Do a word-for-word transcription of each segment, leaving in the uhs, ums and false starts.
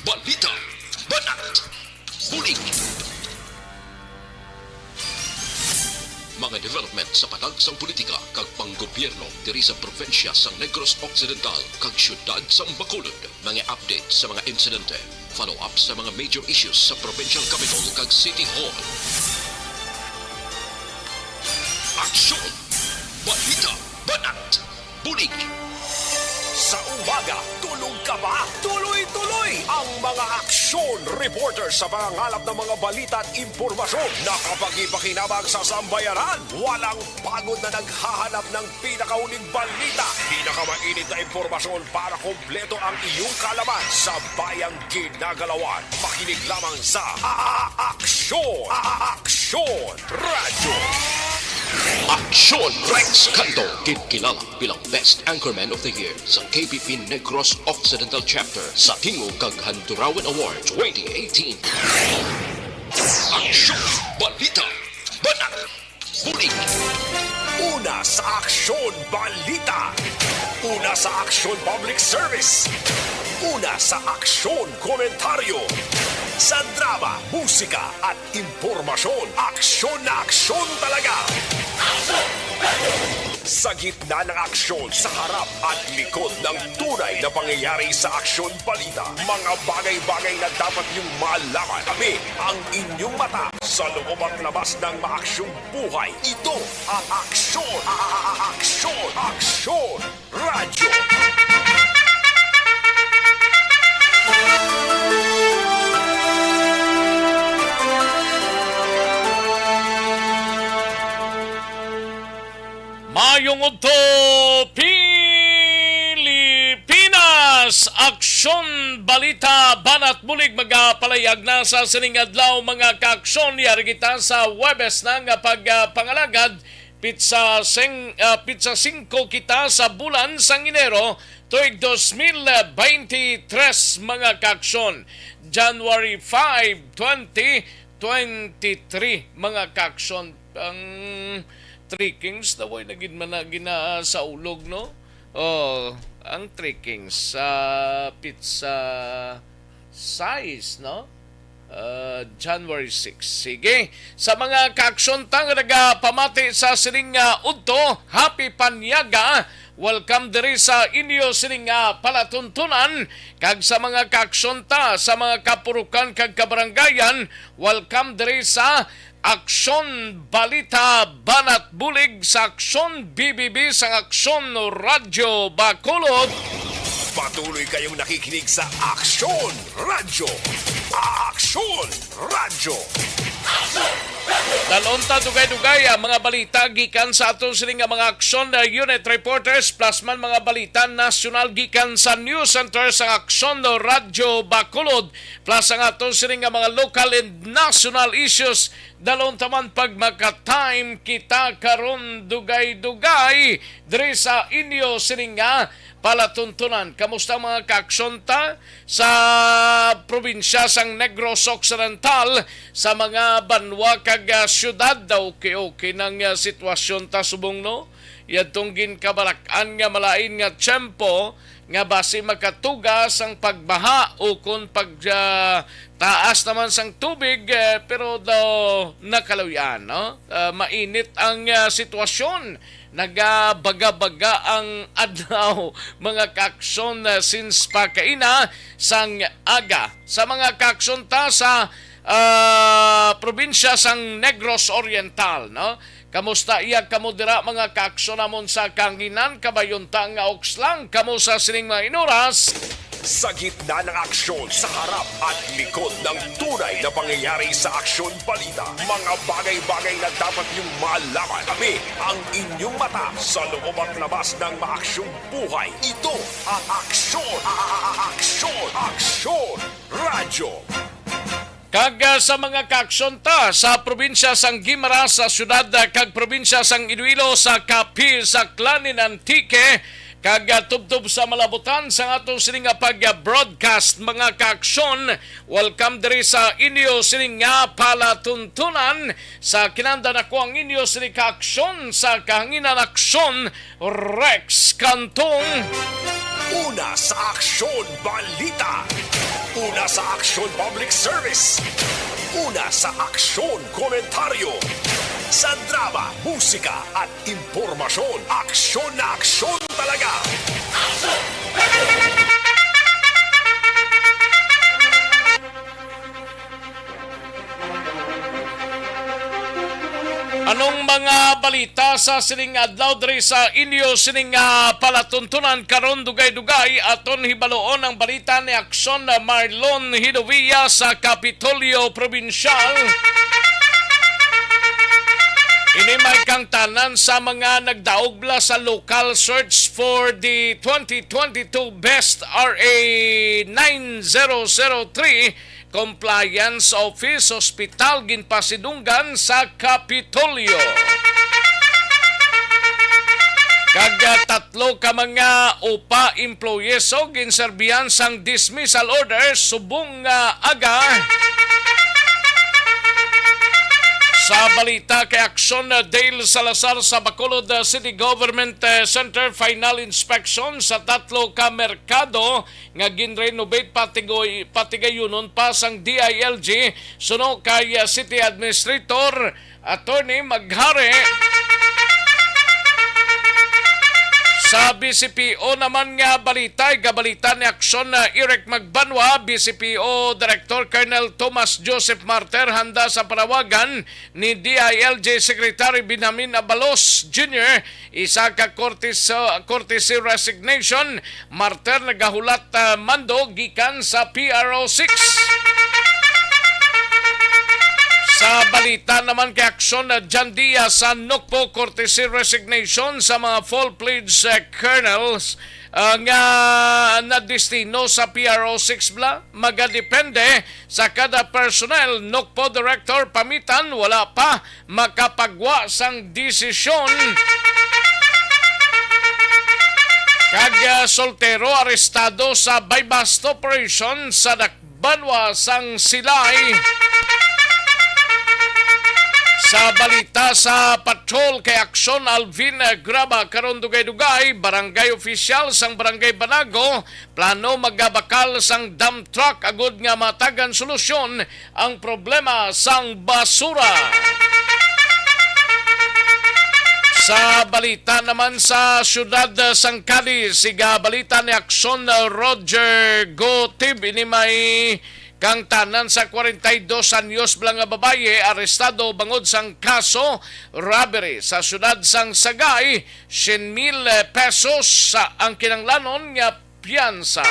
Balita, banat, bulig. Mga development sa patag sang politika kag panggobyerno diri sa probinsya sang Negros Occidental kag siyudad sang Bacolod. Mga update sa mga insidente, follow-up sa mga major issues sa provincial capitol kag city hall. Aksyon! Balita! Banat! Bulig! Sa umaga, tulog ka ba? Tuloy-tuloy ang mga aksyon reporter sa pangangalap ng mga balita at impormasyon na kapakipakinabang sa sambayanan. Walang pagod na naghahanap ng pinakahuling balita, pinakamainit na impormasyon para kompleto ang iyong kaalaman sa bayang ginagalawan. Makinig lamang sa A-, A-, Aksyon! A-, A-, Aksyon! Radyo! Aksyon! Rex Canto, ginkilala bilang Best Anchorman of the Year sa K B P Negros Occidental Chapter sa tingog kag Handurawan Award twenty eighteen. Aksyon! Balita! Banat! Bulig! Una sa Aksyon Balita. Una sa Aksyon Public Service. Una sa Aksyon Komentaryo. Sa drama, musika, at impormasyon, aksyon na aksyon talaga. Sa gitna ng aksyon, sa harap at likod ng tunay na pangyayari sa Aksyon Balita, mga bagay-bagay na dapat niyong malaman. Kami ang inyong mata sa loob at labas ng maaksyong buhay. Ito ang Aksyon, A-, A-, A-, Aksyon, Aksyon Radyo. Mayong udto, Pilipinas! Aksyon Balita, Banat Bulig, magapalayag na sa sining adlaw, mga kaaksyon. Yari kita sa Huwebes na nga pagpangalagad. Pitsa sing-, ah, pitsa singko kita sa bulan sang Enero, tuig dos mil beintitres, mga kaaksyon. January five, twenty twenty-three, mga kaaksyon. Ang Three Kings, daw ay nagid man na gina sa ulog, no? Oh, ang Three Kings sa pitsa sais, no? Uh, January six. Sige, sa mga kaaksyon ta nga nagapamati sa sining nga udto, happy Panyaga. Welcome diri sa inyo sining nga palatuntunan, kag sa mga kaaksyon ta sa mga kapurukan kag kabarangayan, welcome diri sa Aksyon Balita, Banat Bulig sa Aksyon B B B sang Aksyon Radyo Bacolod. Patuloy kayong nakikinig sa Aksyon Radyo. Aksyon Radyo. Dalhon ta dugay-dugay ang mga balita gikan sa aton sini nga mga Aksyon, uh, Unit Reporters, plus man mga balita nasyonal gikan sa News Center sa Aksyon Radyo Bacolod, plus ang aton sini nga mga local and national issues. Dalhon ta man pag maka-time kita karon dugay-dugay diri sa inyo sini nga palatuntunan. Kamusta ang mga kaaksyon ta sa probinsya sang Negros Occidental, sa mga banwa kag, ah, siyudad? Daw okay-okay nang, ah, sitwasyon ta subong, no? Yadtong ginkabalak-an nga malain nga tiyempo nga basi makatuga sang pagbaha o kon pag, ah, taas naman sang tubig, eh, pero daw nakaluy-an, no? Ah, mainit ang, ah, sitwasyon. Nagabaga-baga ang adlaw, mga kaaksyon, ah, since pa kaina sang aga. Sa mga kaaksyon ta sa, ah, probinsya sang Negros Oriental, no? Kamusta iya kamo dira, mga kaaksyon namon sa kahanginan? Kabayon ta nga uks lang kamo sa sining mga inuras. Sa gitna ng aksyon, sa harap at likod ng tunay na pangyayari sa Aksyon Balita, mga bagay-bagay na dapat niyong malaman. Kami ang inyong mata sa loob at labas ng maaksyong buhay. Ito ang Aksyon, A-, A-, A-, Aksyon, Aksyon Radyo. Kag, ah, sa mga kaaksyon ta sa probinsya sang Guimaras, sa siyudad, ah, kag probinsya sang Iloilo, sa Capiz, sa Clanin, Antique, kag, ah, tubtob sa malabutan sang aton sini nga pag-broadcast, mga kaaksyon, welcome diri sa inyo sini nga palatuntunan sa kinahanglan. Ako ang inyo sini kaaksyon sa kahanginan, Aksyon Rex Cantong. Una sa Aksyon Balita. Una sa aksyon, public service. Una sa aksyon, komentaryo. Sa drama, musika, at impormasyon, aksyon na aksyon talaga. Anong mga balita sa sining adlaw diri sa inyo sining, ah, palatuntunan karon? Dugay-dugay aton hibaloon ang balita ni Aksyon Marlon Hidovia sa Kapitolyo Provincial. Ini may kangtanan sa mga nagdaog bala sa local search for the twenty twenty-two Best R A nine zero zero three Compliance Office Hospital ginpasidunggan sa Kapitolyo. Kag, ah, tatlo ka mga upa employees o ginserbihan sang dismissal order subong nga aga. Sa balita kay Aksyon, ah, Dale Salazar sa Bacolod, ah, City Government, ah, Center final inspection sa tatlo ka merkado nga ginrenovate patigoy-, patigayunon pa sang D I L G suno kay, ah, City Administrator Attorney Maghari. Sa B C P O naman nga balita, gabalita ni Aksyon na Eric Magbanwa, B C P O Director Colonel Thomas Joseph Martyr handa sa panawagan ni D I L G Secretary Benjamin Abalos Junior, isa ka courtes-, courtesy resignation. Martyr nagahulat, ah, mando gikan sa P R O six. Sa balita naman kay Aksyon, ah, Jandia sa Nukpo, courtesy resignation sa mga full-fledged, ah, colonels, ah, nga nadestino sa P R O six bala. Magadepende sa kada personnel. Nukpo Director Pamitan wala pa makapagwa sang desisyon. Kag, ah, soltero arestado sa buy-bust operation sa dakbanwa sang Silay. Sa balita sa patrol kay Aksyon, Alvin, ah, Graba, karon dugay-dugay, barangay official sang Barangay Banago, plano magabakal sang dump truck agud nga matagan solusyon ang problema sang basura. Sa balita naman sa siyudad, uh, sang Cadiz, siga balita ni Aksyon, uh, Roger Gotib, ini may kangtanan sa kwarenta y dos anyos bala nga babayi arestado bangod sang kaso robbery sa siyudad sang Sagay. Syen mil pesos sa ang kinanglanon nga piyansa.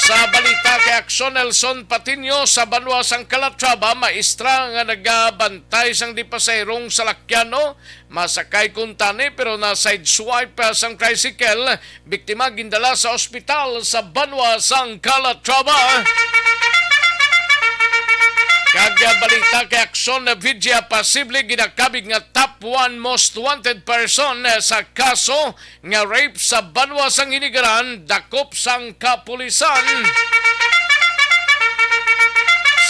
Sa balita kay Aksyon, Nelson Patiño sa banwa sang Calatrava, maestra nga nagabantay sang di pasaherong salakyano masakay kuntani pero na sideswipe sang tricycle, biktima gindala sa ospital sa banwa sang Calatrava. Kag balita kay Aksyon, Vidya, posible ginakabig nga top one most wanted person sa kaso nga rape sa banwa sang Inigaran, dakop sang kapulisan.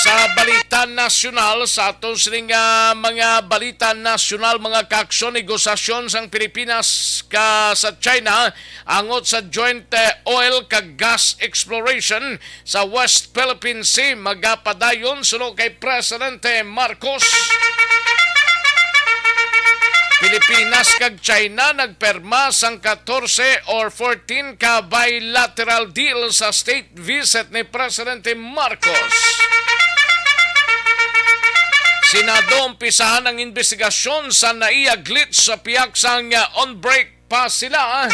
Sa balita nasyonal, sa aton sining, ah, mga balita nasyonal, mga kaaksyon, negosasyon sang Pilipinas ka sa China angot sa joint, eh, oil kag gas exploration sa West Philippine Sea magapadayon suno kay Presidente Marcos. Pilipinas kag China nagperma sang katorse or fourteen ka bilateral deal sa state visit ni Presidente Marcos. Senado, umpisahan ang investigasyon sa naiya glitch sa pihak sang, ah, on-break pa sila.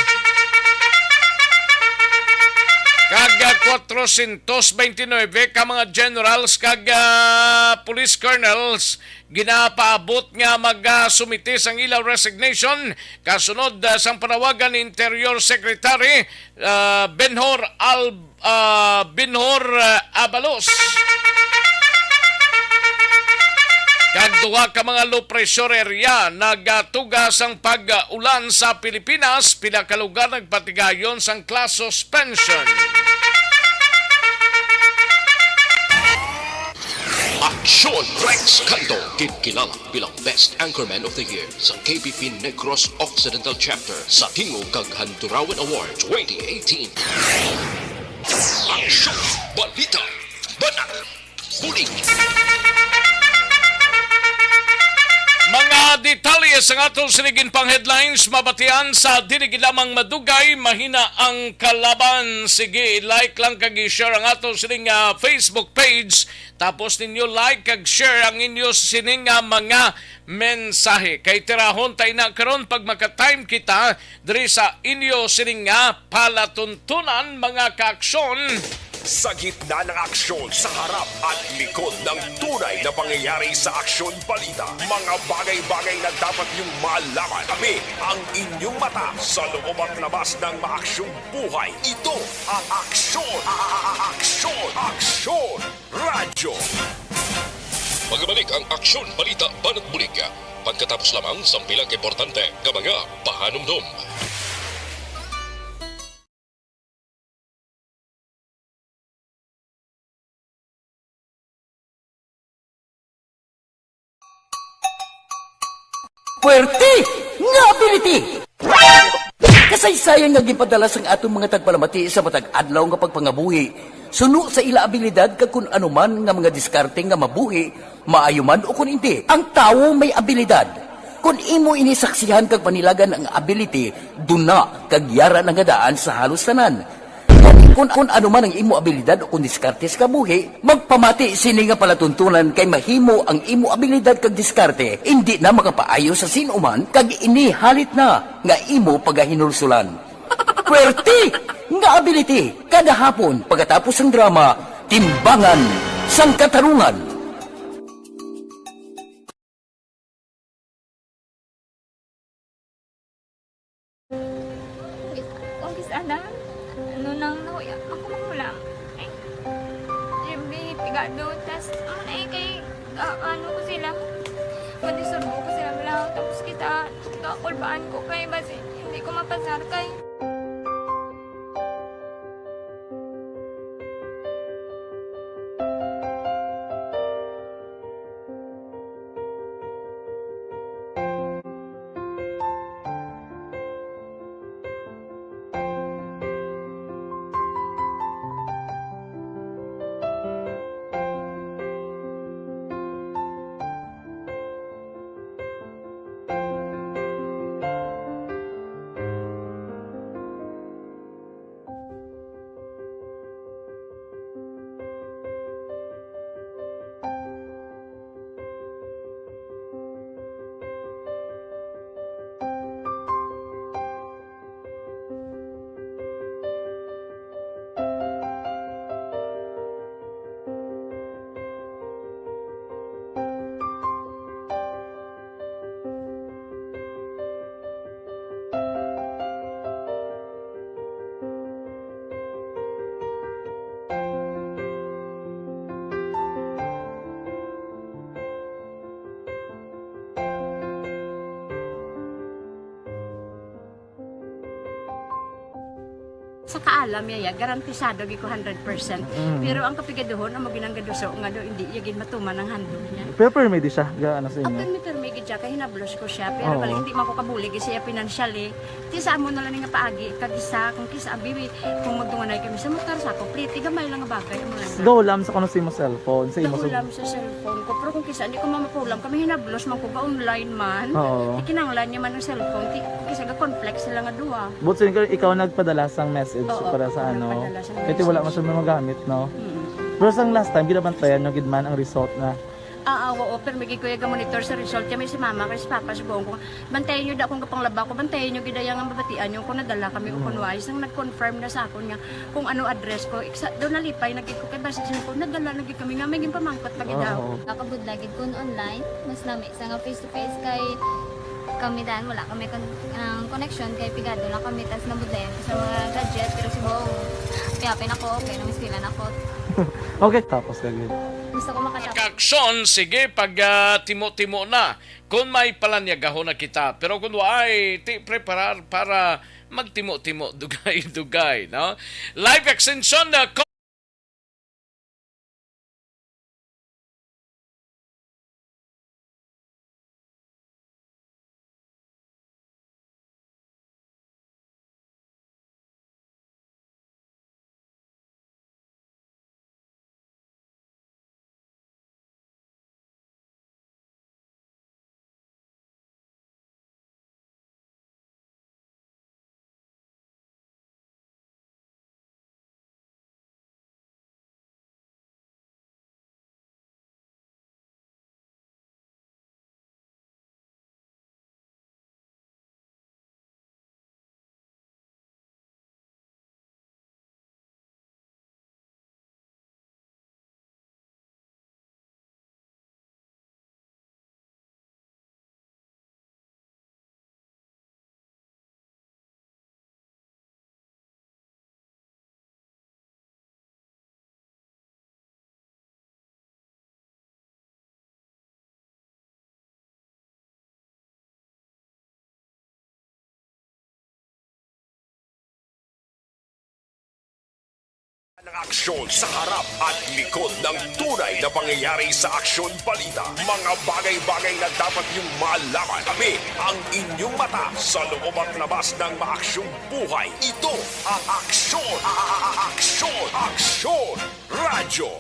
Kag, ah, kwatrocientos veintinuebe ka mga generals kag, ah, police colonels ginapaabot nga magasumiti sang ila resignation kasunod, ah, sang panawagan ni Interior Secretary, ah, Benhur Al-, ah, Benhur, ah, Abalos. Kag duha ka mga low pressure area nagatuga sang pag-ulan sa Pilipinas, pila ka lugar nagpatigayon sang class suspension. Aksyon, Rex Cantong, ginkilala bilang Best Anchorman of the Year sa K P P Negros Occidental Chapter sa Tingog kag Handurawan Award twenty eighteen. Aksyon, balita, banat, bulig. Mga detalye sa ato sining pang-headlines mabatian sa dili gid lamang madugay, mahina ang kalaban. Sige, like lang kag i-share ang ato sining, ah, Facebook page. Tapos ninyo like kag share ang inyo sining, ah, mga mensahe. Kay tirahon ta ina karon pag maka-time kita diri sa inyo sining nga palatuntunan, mga kaaksyon. Sa gitna ng aksyon, sa harap at likod ng tunay na pangyayari sa Aksyon Balita, mga bagay-bagay na dapat niyong malaman. Kami ang inyong mata sa loob at labas ng maaksyong buhay. Ito ang Aksyon, a-, a-, a-, Aksyon, Aksyon Radyo. Magbalik ang Aksyon Balita Banat Bulig pagkatapos lamang sang pila ka importante nga mga pahanumdom. Puwerte nga ability! Kasaysayan nga ginpadala sang aton mga tagpalamati sa matag adlaw nga pagpangabuhi, suno sa ila abilidad kag kun ano man nga mga diskarte nga mabuhi, maayo man o kun indi. Ang tawo may abilidad. Kun imo ini saksihan kag panilagan ang ability, duna kag yara na nga daan sa halos tanan. Kun, kun ano man ang imo abilidad o kun diskarte sa kabuhi, magpamati sini nga palatuntunan kay mahimo ang imo abilidad kag diskarte indi na makapaayo sa sin-o man kag ini halit na nga imo pagahinulsulan. Puwerte nga ability kada hapon pagkatapos sang drama, Timbangan sang Katarungan. Kung kis-, kung kis-, ana, ano nang nahuya, ako mahulam. Ay, yung pigado, tas, ano na eh, kay, ah, ano ko sila, madisurbo ko sila, wala, tapos kita, kakulbaan ko kay, basi, hindi ko mapasar kay. Sa kaalam niya, ya, garantisado gid ko hundred percent. Mm. Pero ang kapigaduhon, amo ginang gaduso nga daw hindi iya gid matuman ang handog niya. Pero permi di siya, ga-, ano sa inyo? Permi, permi gid siya, kay hinablos ko siya. Pero Oo. Bali, hindi man ko kabulig siya financially. Ti sa amo na lang nga paagi, kag isa, kung kisa, abi, kung magdunganay kami sa motor, sa ako, pliti, gamay lang nga bagay, amo lang. Gahulam sa kuno sa imo cellphone, sa imo sa Gahulam sa cellphone ko, pero kung kisa, hindi ko mamapulam, kami hinablos man ko, ga-online man. Oo. Ikinanglan niya man ang cellphone, ti, kisa ga-conflict sila nga duha. But so, ikaw, ikaw nagpadala sang message Oo, para sa ako ano? Nagpadala sang Kaya ti wala man message. Siya magamit, no? Mm. Pero sang last time, ginabantayan nyo gid man ang result na? Ah, ah, oo, pero may gikuya ga-monitor sa result. Kami si mama, kay si papa, si buong ko. Bantayan nyo da akong gapanglaba ko, bantayan nyo gid ang mabatian nyo kung nadala kami o Mm. kung wais. Nang nag-confirm na sa akon nga kung ano address ko, iksa, doon nalipay na gid ko kay basi sa ko, nadala na gid kami nga may ginpamangkot pa gid Oo. ako. Nakabudlay gid kun online, mas lami sa nga face to face kay kami dan, wala kami kon-, ang connection kay pigado lang kami, tas nabudlayan ko sa mga gadget, pero si Bong, piyapin ako, okay, namiskwela na ako. Okay, tapos ka gid. Gusto ko makatapos. Kaaksyon, sige, pag, ah, timo-timo na. Kung may palanyagahon na kita, pero kung waay, ti preparar para magtimo-timo, dugay-dugay, no? Life extension na Aksyon sa harap at likod ng tunay na pangyayari sa Aksyon Balita. Mga bagay-bagay na dapat niyong malaman. Kami ang inyong mata sa loob at labas ng maaksyong buhay. Ito ang Aksyon, Aksyon, Aksyon Radyo.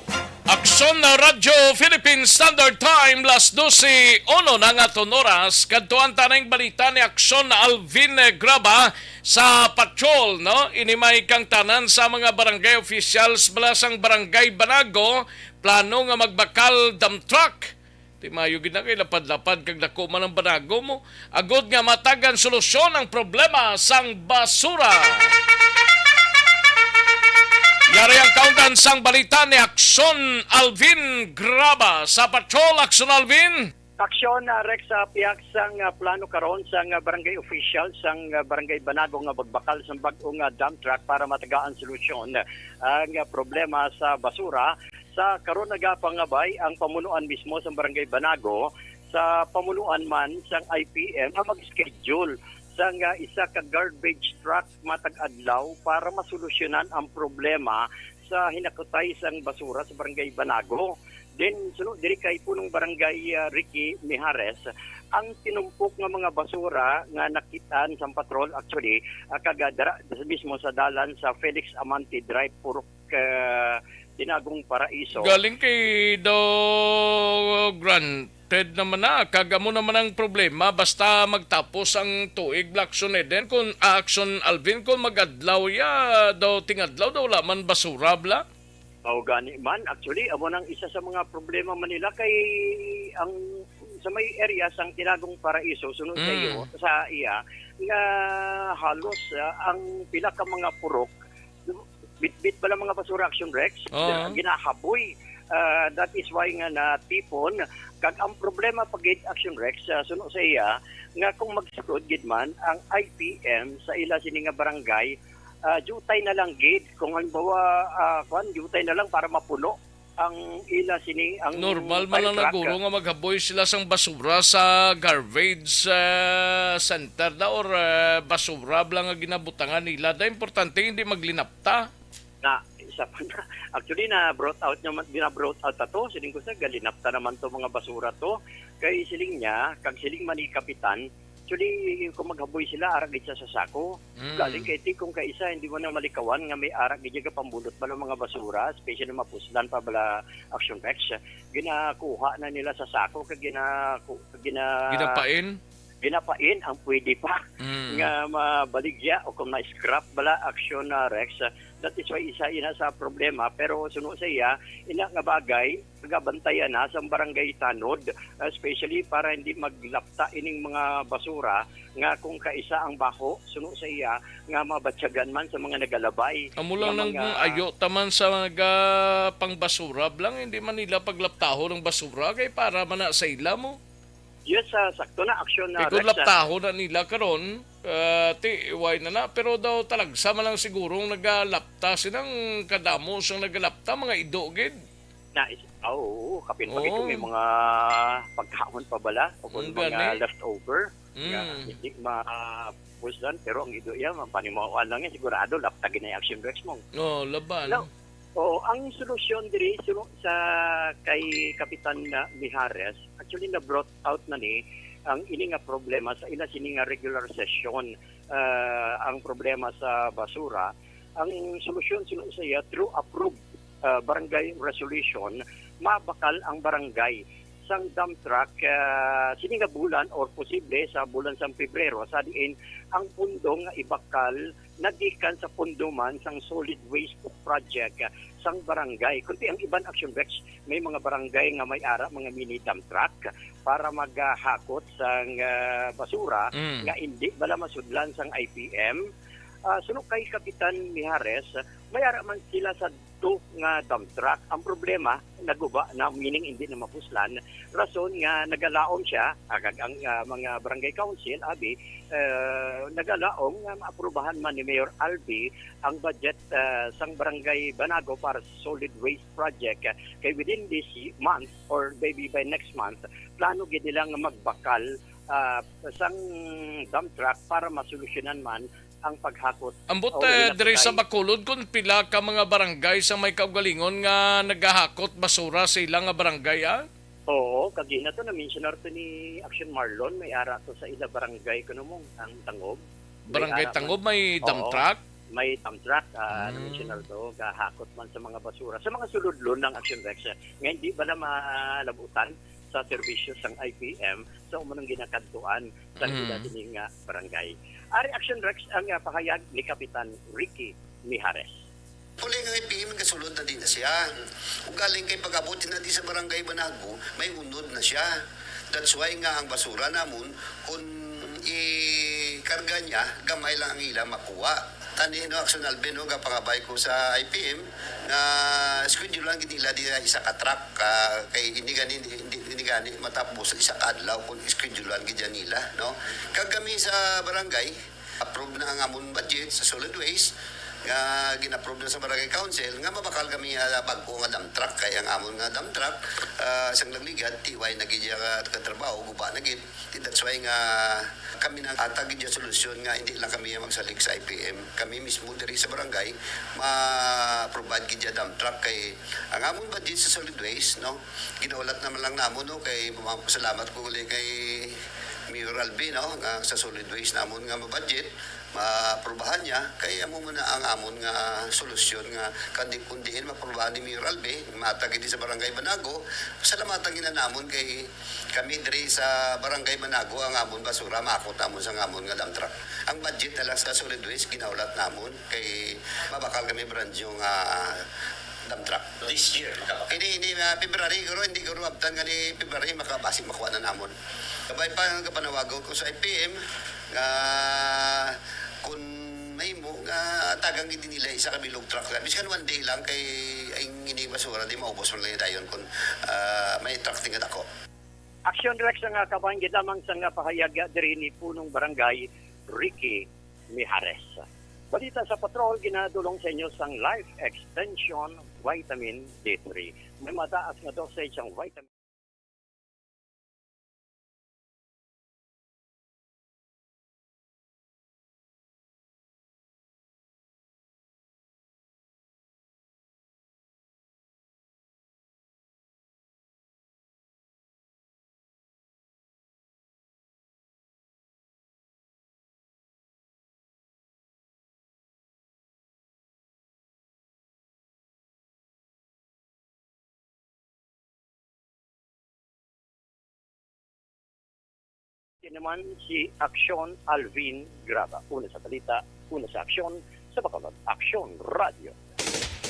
Aksyon na Radyo Philippine Standard Time, las dose uno na nga aton oras. Kadtuan ta ning balita ni Aksyon Alvin Graba sa patrol, no? Ini may kangtanan sa mga barangay officials bala sang Barangay Banago, plano nga magbakal dump truck. Ti mayo gid na kay lapad-lapad kag dako man ang banago mo. Agod nga matagan solusyon ang problema sang basura. Yari ang kaundan sang balita ni Aksyon Alvin Graba sa patrol. Aksyon Alvin. Aksyon, ah, Rex, sa pihak sang, ah, plano karon sang, ah, barangay official sang, ah, Barangay Banago nga magbakal sang bag-o nga dump truck para matagaan solusyon ang, ah, problema sa basura. Sa karon nagapangabay ang pamunuan mismo sang Barangay Banago sa pamunuan man sang I P M nga mag-schedule sang, ah, isa ka garbage truck matag adlaw para masolusyonan ang problema sa hinakutay sang basura sa Barangay Banago. Then, suno diri kay punong barangay, ah, Ricky Mijares, ang tinumpok nga mga basura nga nakitaan sang patrol, actually, ah, kag, ah, dara mismo sa dalan sa Felix Amante Drive, Purok, ah, Tinagong Paraiso. Galing kay daw granted naman na. Kag amo naman ang problema, basta magtapos ang tuig, Blackson Eden, kung, ah, Aksyon Alvin, kung mag-adlaw ya, daw tingadlaw, daw wala man basura, bla? Mao gani man, actually, amo nang isa sa mga problema man nila kay ang sa may area sang Tinagong Paraiso, sunod sa Mm. iyo, sa iya, nga halos, ah, ang pila ka mga purok, bitbit bala mga basura, Action Rex, Oo. ginahaboy. Ah, that is why nga natipon. Kag ang problema pa gid, Action Rex, ah, suno sa iya, nga kung magsulod gid man ang I P M sa ila sini nga barangay, ah, diutay na lang gid. Kung halimbawa, ah, kwan, diutay na lang para mapuno ang ila sini, ang Normal man fire lang na truck. Guro nga maghaboy sila sang basura sa garbage, ah, center da or, ah, basura bala nga ginabutangan nila. Da importante hindi maglinapta. Na, isa pa na. Actually, na brought out naman, gina-brought out ato. Siling ko sa, galinapta naman to mga basura to. Kay siling niya, kag siling man ni Kapitan, actually, kung maghaboy sila, ara gid sa, sa sako. Mm. Galing kay ti, kung kaisa, hindi mo na malikawan nga may ara gid yung kapambulot ba ng mga basura, especially mapuslan pa bala, Action Rex. Ginakuha na nila sa sako, kag ginaku-, gina-, Ginapain? ginapain ang pwede pa Mm. nga mabaligya o kung na-scrap bala, Action, ah, Rex. That is why isa ina sa problema, pero suno sa iya, ina nga bagay, nagabantayan na sa barangay tanod, especially para hindi maglapta ining mga basura nga kung kaisa ang baho, suno sa iya, nga mabatyagan man sa mga nagalabay. Amo lang nga nang mga ayo taman sa mga pangbasura lang, hindi man nila paglaptahon ang basura kay para man na sa ila mo. Yes, ah, sakto na, Action na, Eh, kung Rex, ah. laptahon na nila karon, ah, ti, why na na? Pero daw talagsa man lang sigurong nagalapta sinang kadamo siyang nagalapta, mga ido gid. Na, is-, ah, oo, kapin pa gid kung may Oo. mga pagkaon pa bala o kung Ang mga gani. leftover nga Mm. hindi mapuslan, pero ang ido iya, mapanimuan lang yan, sigurado lapta gid na yung Action Rex mo. Oh, laban. Now, oo, ang solusyon diri, suno sa kay Kapitan na Mijares, actually na-brought out na ni ang ini nga problema sa ila sini nga regular session, ah, ang problema sa basura. Ang solusyon suno sa iya through approved, ah, barangay resolution, mabakal ang barangay sang dump truck, ah, sini nga bulan or posible sa bulan sang Pebrero, sa diin ang pundo nga ibakal nagikan sa pundo man sang solid waste project, ah, sang barangay. Kundi ang iban, Action Rex, may mga barangay nga may ara mga mini dump truck para maghakot sang, ah, basura Mm. nga indi bala masudlan sang I P M. Ah, suno kay Kapitan Mijares, may ara man sila sa two nga dump truck. Ang problema, naguba na, meaning hindi na mapuslan. Rason nga nagalaom siya, ah, kag ang, ah, mga barangay council, abi, eh, nagalaom nga maaprubahan man ni Mayor Albi ang budget, ah, sang Barangay Banago para sa solid waste project. Kay within this month or maybe by next month, plano gid nila nga magbakal, ah, sang dump truck para masolusyonan man ang paghakot. Ambot, Oo, eh, ina diri sa pagkain. Bacolod, kung pila ka mga barangay sa may kaugalingon nga nagahakot basura sa ila nga barangay, ah? Oo, kagina to, na-mention na to ni Action Marlon, may ara to sa ila barangay, kuno mo, ang Tangob. May Barangay ara Tangob, man. may dump Oo, truck? may dump truck, ah, Mm. na-mention na to, gahakot man sa mga basura. Sa mga suludlon ng Action Rex, eh, nga hindi bala malabutan sa serbisyo sang I P M, sa umunang ginakadtuan sa Mm. sila sini nga barangay. Ari Action Rex ang, ah, pahayag ni Kapitan Ricky Mijares. Puli nga I P M, gasulod na di na siya. Ug galing kay pag-abot na di sa Barangay Banago, may unod na siya. That's why nga ang basura namon, kung ikarga niya, gamay lang ang ila makuha. Tani, no, Action Alvin, no, gapangabay ko sa I P M nga schedule lang gid nila di isa ka truck, ah, kay hindi gani, hindi, hindi gani matapos sa isa ka adlaw kung schedule lang gid yan nila, no? Kag kami sa barangay, approve na ang amon budget sa solid waste nga gin-approve na sa barangay council nga mabakal kami, ah, bag-o nga dump truck, kay ang amon nga dump truck, ah, sang nagligad, T Y na gid siya ka, katrabaho, guba na gid. That's why nga kami nang atag gid siya solusyon nga hindi lang kami ang magsalig sa I P M. Kami mismo diri sa barangay ma-provide gid siya dump truck, kay ang amon budget sa solid waste, no, ginaulat naman lang namon, no, kay salamat ko uli kay Mayor Alvin, no, nga sa solid waste namon nga ma-budget, maaprubahan niya, kay amo man na ang amon nga solusyon nga kandi kung diin maaprubahan ni Mayor Alvin, matag ini sa Barangay Banago, salamatan gina namon kay kami diri sa Barangay Banago ang amon basura, maakot namon sa amon nga dump truck. Ang budget na lang sa solid waste, ginaulat namon kay mabakal kami brand new nga dump truck. This year, makabakal. Ini, ini, ah, February, guro, hindi guro abtan nga ni February, makabasig makuha na namon. Kabay pa nga kapanawago ko sa I P M nga kung mahimo nga tagang gid nila isa ka bilog truck lang. Bisan one day lang kay ang ini basura di maubos man lang dayon kung, ah, may truck tingad ako. Action Rex ang, ah, kabahin gid lamang sa nga pahayag diri ni Punong Barangay Ricky Mijares. Balita sa Patrol, ginadulong sa inyo sang Life Extension Vitamin D three. May mataas nga dosage ang vitamin. Yan naman si Aksyon Alvin Graba. Una sa balita, una sa aksyon, sa Bacolod Aksyon Radio.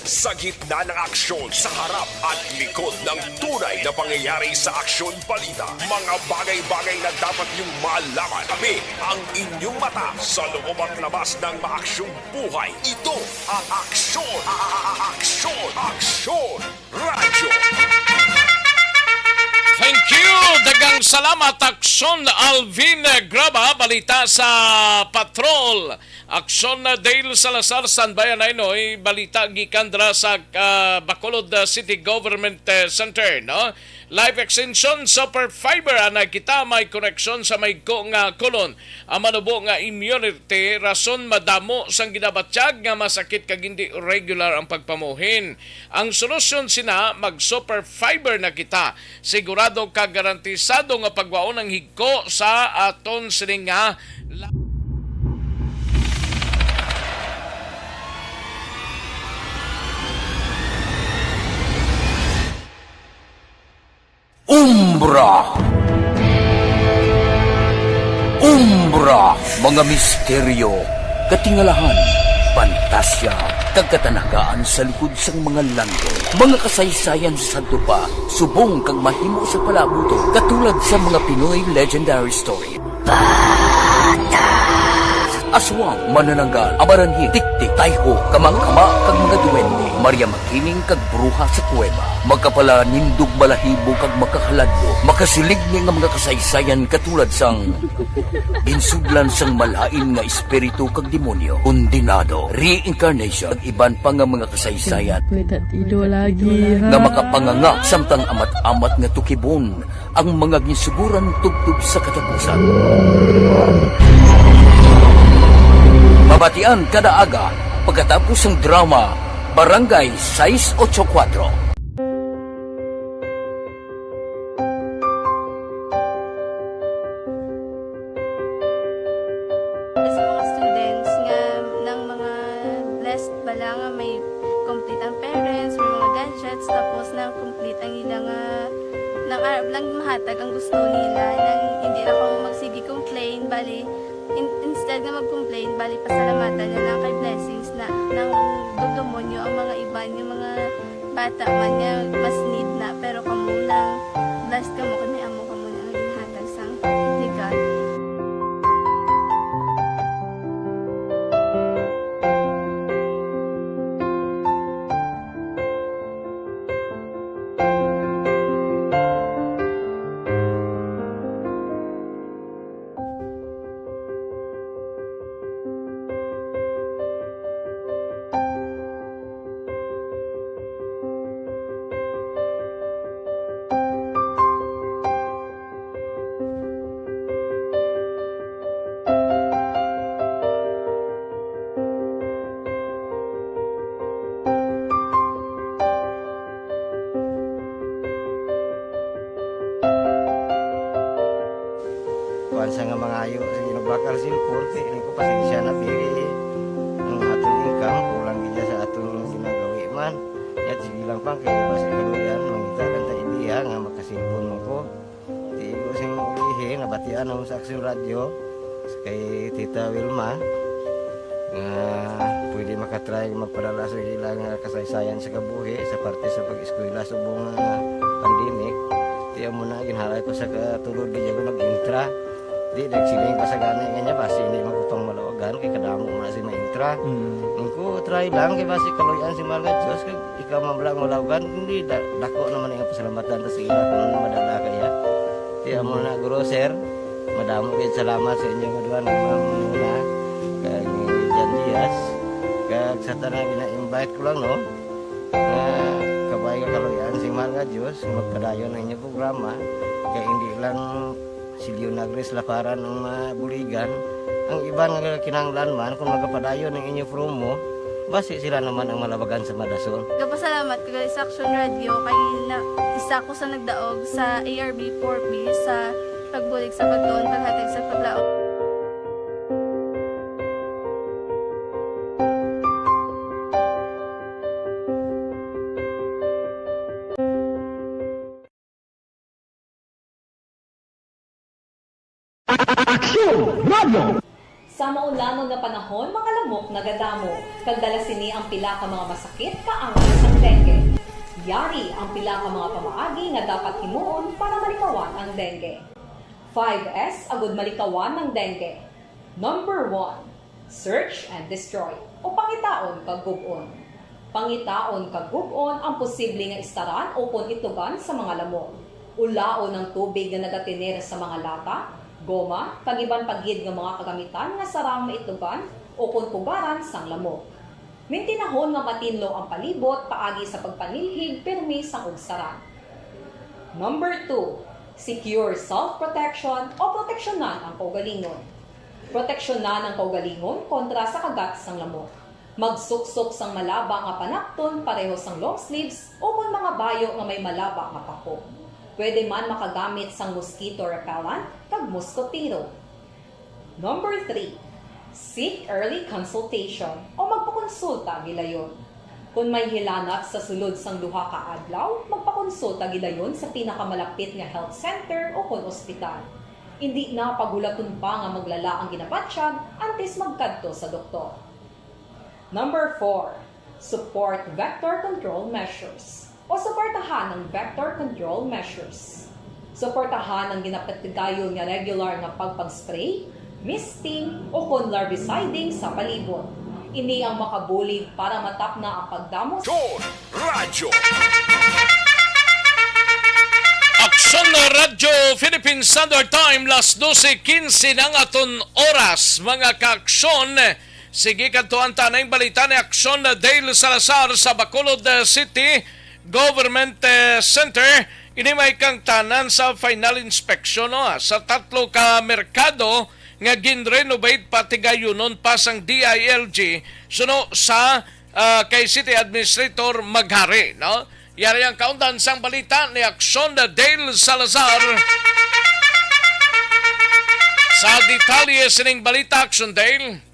Sa gitna ng aksyon, sa harap at likod ng tunay na pangyayari sa Aksyon Balita, mga bagay-bagay na dapat niyong malaman. Tabi ang inyong mata sa loob at labas ng maaksyong buhay. Ito ang Aksyon, a-, a-, a-, Aksyon, Aksyon Radyo. Thank you. Daghang salamat, Aksyon Alvin Graba. Balita sa Patrol. Aksyon na Dale Salazar, standby anay, no? Balita gikan dira sa, ah, Bacolod, ah, City Government, eh, Center, no? Life Extension Super Fiber, anay kita may koneksyon sa may ko nga kulon. Ang manubo nga immunity, rason madamo sang ginabatyag nga masakit kag hindi regular ang pagpamuhin. Ang solusyon sina, mag Super Fiber na kita. Sigurado ka garantisado nga pagwaon ang higko sa aton sini nga la- Umbra. Umbra, mga misteryo, katingalahan, pantasya, kag katanagaan sa likod sang mga landong. Mga kasaysayan sa sadto pa, subong kag mahimo sa palabuton, katulad sa mga Pinoy legendary story. Aswang, manananggal, amaranhil, tiktik, tayho, kamakama, kag mga duwende, Maria Makiling, kag bruha sa kuweba. Makapalanindog balahibo kag makahaladlok, makasilig ni nga mga kasaysayan katulad sang ginsudlan sang malain nga espiritu kag demonyo, kondenado, reincarnation, kag iban pa nga mga kasaysayan Ido lagi, ha? nga makapanganga samtang amat-amat nga tukibon ang mga ginsuguran tubtob sa katapusan. Batian kada aga pagkatapos sang drama, Barangay sais ocho kuwatro. Sa mga students nga nang mga blessed bala nga may complete ang parents, may mga gadgets, tapos nang complete ang ila nga nang arab lang mahatag ang gusto nila, nang hindi na ko magsige complain, bali in, instead nga mag-complain, bali pasalamatan na lang kay blessings na nang dudumonyo ang mga iban nga mga bata man nga mas need na, pero kamo lang blessed kamo kay may amo kamo na nga ginhatag sang ni God. Kuan sa nga mangayo sa ginabakal sin korte, ini ko pasensya na pili ang aton income, kulang gid sa aton ginagawi man. Yat sige lang pang kay basi kaluyan, mangita lang ta ideya nga makasilpon man ko. Di ko sing ulihi, nabatian ako sa Aksyon Radyo kay Tita Wilma nga pwede makatry magpadala sa ilang kasaysayan sa kabuhi sa parte sa pag-eskwela subong nga pandemic. Di amo na ginhalay ko sa katulod gid ako nag-intra. Di nagsiling pa sa gani nga niya basi hindi magkupang malawagan kay kadamo mo na si maintra. Mm. Ko try lang kay basi kaluyan si mahal nga Diyos kag ikaw man lang malawagan, hindi da, dako naman ang pasalamatan ta sa ila kung madala kaya. Kaya mo na guro sir, madamo gid salamat sa inyo nga duha nga mga muna kag ni Jan Diaz kag sa tanan gina-invite ko lang no nga kabay nga kaluyan si mahal nga Diyos nga magpadayon ang inyong programa kay hindi lang si Leonagres Laparan ang mabuligan. Ang iban nga kinahanglan man kung magapadayon ang inyo promo, basi sila naman ang malabagan sa madason. Gapasalamat ko gali sa Action Radio kay na, isa ko sa nagdaog sa A R B four B sa pagbulig sa pagtuon, paghatag sa paglaom. Aksyon Radio! Sa maulanon nga panahon, mga lamok nagadamo, kag dala sini ang pila ka mga masakit kaangay sang dengue. Yari ang pila ka mga pamaagi nga dapat himuon para malikawan ang dengue. Five S agud malikawan ang dengue. Number one, search and destroy, o pangitaon kag gub-on. Pangitaon kag gub-on ang posible nga istaran ukon itugan sa mga lamok. Ulaon ang tubig nga nagatener sa mga lata, goma, kag iban pa gid nga mga kagamitan nga sarang maitugan ukon pugaran sang lamok. Mintinahon nga matinlo ang palibot paagi sa pagpanilhig pirmi sang ugsaran. Number two, secure self-protection o proteksyonan ang kaugalingon. Proteksyonan ang kaugalingon kontra sa kagat sang lamok. Magsuksok sang malaba nga panapton pareho sang long sleeves ukon mga bayo nga may malaba nga pako. Pwede man makagamit sang mosquito repellent kag moskotero. Number three, seek early consultation o magpakonsulta gilayon. Kon may hilanat sa sulod sang duha ka adlaw, magpakonsulta gilayon sa pinakamalapit nga health center ukon ospital. Indi na paghulaton pa nga maglala ang ginabatyag antes magkadto sa doktor. Number four, support vector control measures o suportahan ang vector control measures. Suportahan ang ginapatigayon nga regular nga pagpag-spray, misting, ukon larviciding sa palibot. Ini ang makabulig para matapna ang pagdamo sa Radyo. Aksyon Radyo Philippine Standard Time, las dose quince na ang aton oras, mga kaaksyon. Sige, kadtuan ta na ang balita ni Aksyon Dale Salazar sa Bacolod City Government, eh, Center. Ini may kangtanan sa final inspection, no, sa tatlo ka merkado nga gin-renovate patigayunon pa sang D I L G suno sa, ah, kay City Administrator Maghari, no? Yari ang kaundan sang balita ni Action Dale Salazar. Sa detalye sining balita, Action Dale.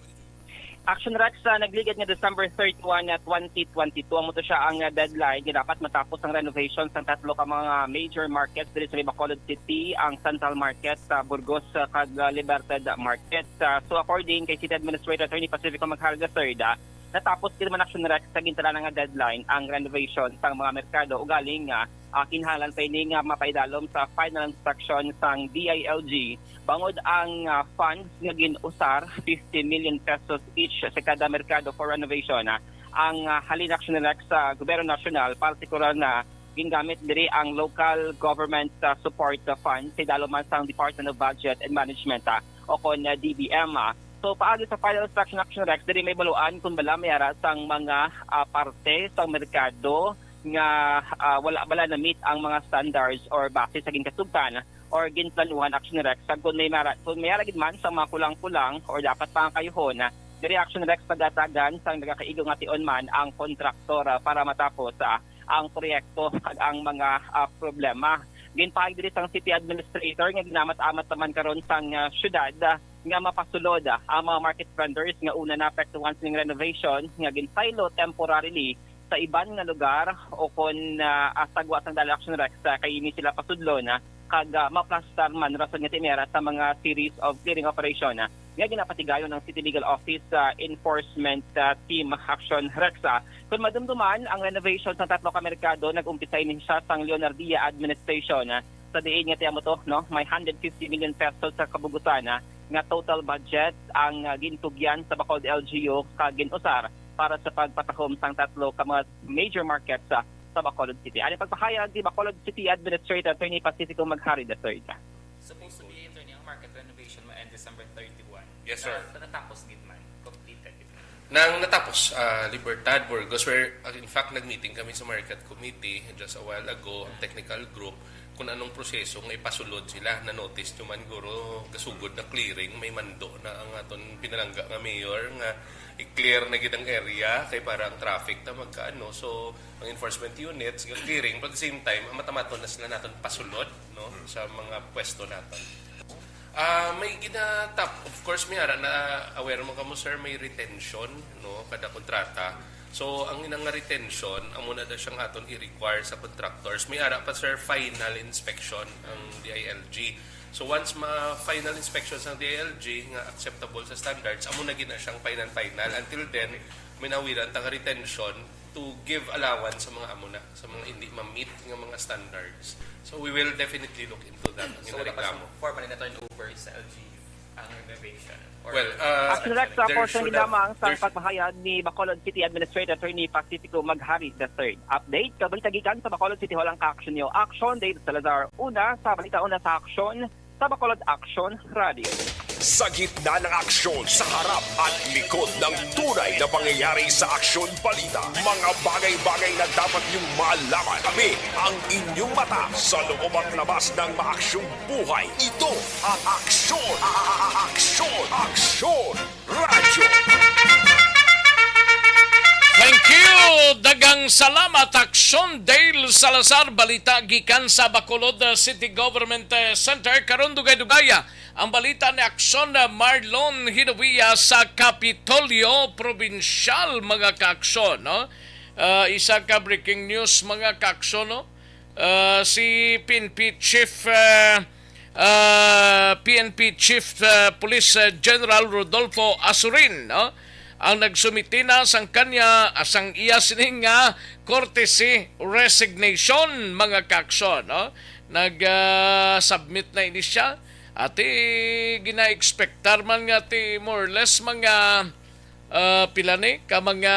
Action Rex, sa nagligad nga December thirty-one, twenty twenty-two, amo to siya ang deadline nga dapat matapos ang renovation sang tatlo ka mga major markets diri sa Bacolod City, ang Central Market sa Burgos, ah, kag, ah, Libertad Market. Ah, so, according kay City Administrator Attorney Pacifico Maghari the third, ah, natapos din man, Action Rex, sa gintalaan nga deadline ang renovation sang mga merkado, ugaling nga, ah, kinahanglan pa ini nga mapaidalom sa final inspection sang D I L G, bangod ang, ah, funds nga gin-usar, fifty million pesos each sa kada merkado for renovation, ah, ang, ah, halin, Action Rex, sa gobyerno nasyonal, partikular na gingamit diri ang local government, ah, support, ah, fund sa idalom man sang Department of Budget and Management, ah, o kon, ah, D B M, ah. So, paagi sa final inspection, Action Rex, diri mahibaluan kon bala may ara sang mga, ah, parte sang merkado nga, ah, wala bala na-meet ang mga standards or base sa ginkasugtan or ginplanuhan, Action Rex, kag kon may mara, kon may ara gid man sa mga kulang-kulang or dapat pangkayuhon, ah, diri, Action Rex, pagatagan sang nagakaigo nga tion man ang kontraktor, ah, para matapos, ah, ang proyekto kag ang mga, ah, problema. Ginpahayag diri sang city administrator nga ginamat-amat naman karon sang, ah, syudad, ah, nga mapasulod, ah, ang mga market vendors nga una naapektuhan sining renovation nga ginsaylo temporarily sa iban nga lugar o kon, ah, ah, sa gwa sang Dali, Action Rex, ah, kay ini sila pasudlon, ah, kag, ah, maplastar man, rason nga ti may ara sa mga series of clearing operation, ah, nga ginapatigayon ang City Legal Office, ah, Enforcement, ah, Team, Action Rex, ah. Kon madumduman, ang renovation sa tatlo ka merkado nag-umpisa ini siya sang Leonardia administration, ah, sa diin nga ti amo to, no, may hundred fifty million pesos sa kabugutan, ah, nga total budget ang, ah, gintugyan sa Bacolod L G U kag gin-usar para sa pagpatahom sang tatlo ka mga major markets, ah, sa Bacolod City. Ani pagpahayag ni Bacolod City Administrator Attorney Pacifico Maghari the third. Supposed to be, attorney, ang market renovation ma-end December thirty-one. Yes, sir. Na, natapos gid man. Completed gid man. Nang natapos, ah, Libertad, Burgos, where, ah, in fact, nag-meeting kami sa Market Committee just a while ago, ang technical group, kung anong proseso nga ipasulod sila. Na-notice nyo man, guro, gasugod na clearing, may mando na ang aton pinalangga nga mayor nga i-clear na gid ang area kay para ang traffic ta magkaano. So, ang enforcement units, ga-clearing, but at the same time, amat-amaton na sila naton pasulod, no, sa mga pwesto naton. Ah, may ginatap, of course, may ara na aware mo kamo, sir, may retention, no, kada kontrata. So, ang inang nga retention, amo na da siyang aton i-require sa contractors. May ara pa, sir, final inspection ang D I L G. So, once ma-final inspection sa D I L G nga acceptable sa standards, amo na gid na siyang final final. Until then, may nawiran ta nga retention to give allowance sa mga amo na, sa mga hindi ma-meet nga mga standards. So, we will definitely look into that. Ang So, wala pa ginareklamo. Siyang formal na turnover sa L G U ang renovation? Or Well, uh, Action Rex, sa there portion should gid lamang have- sa there should- pagpahayag ni Bacolod City Administrator Attorney Pacifico Maghari the third. Update, kabalita gikan sa Bacolod City Hall ang ka-action niyo. Action, Dave Salazar, una sa balita, una sa aksyon, sa Bacolod Action Radio. Sa gitna ng aksyon, sa harap at likod ng tunay na pangyayari sa Aksyon Balita, mga bagay-bagay na dapat niyong malaman. Kami ang inyong mata sa loob at labas ng maaksyong buhay. Ito ang Aksyon, a- a- a- Aksyon, Aksyon Radio. Thank you! Daghang salamat, Action Dale Salazar. Balita gikan sa Bacolod, uh, City Government, uh, Center. Karon, dugay-dugaya ang balita ni Action, uh, Marlon Hinovia sa Kapitolyo Probinsyal, mga kaaksyon, no? Uh, isa ka breaking news, mga kaaksyon, no? Uh, si P N P Chief, uh, uh, P N P Chief, uh, Police, uh, General Rodolfo Azurin, no? Ang nagsumiti na sang kanya, sang iya sining nga courtesy resignation, mga kaaksyon, no? Nag, ah, submit na ini siya. Ati, gina-expectar man nga ti more or less mga, ah, pila ni ka mga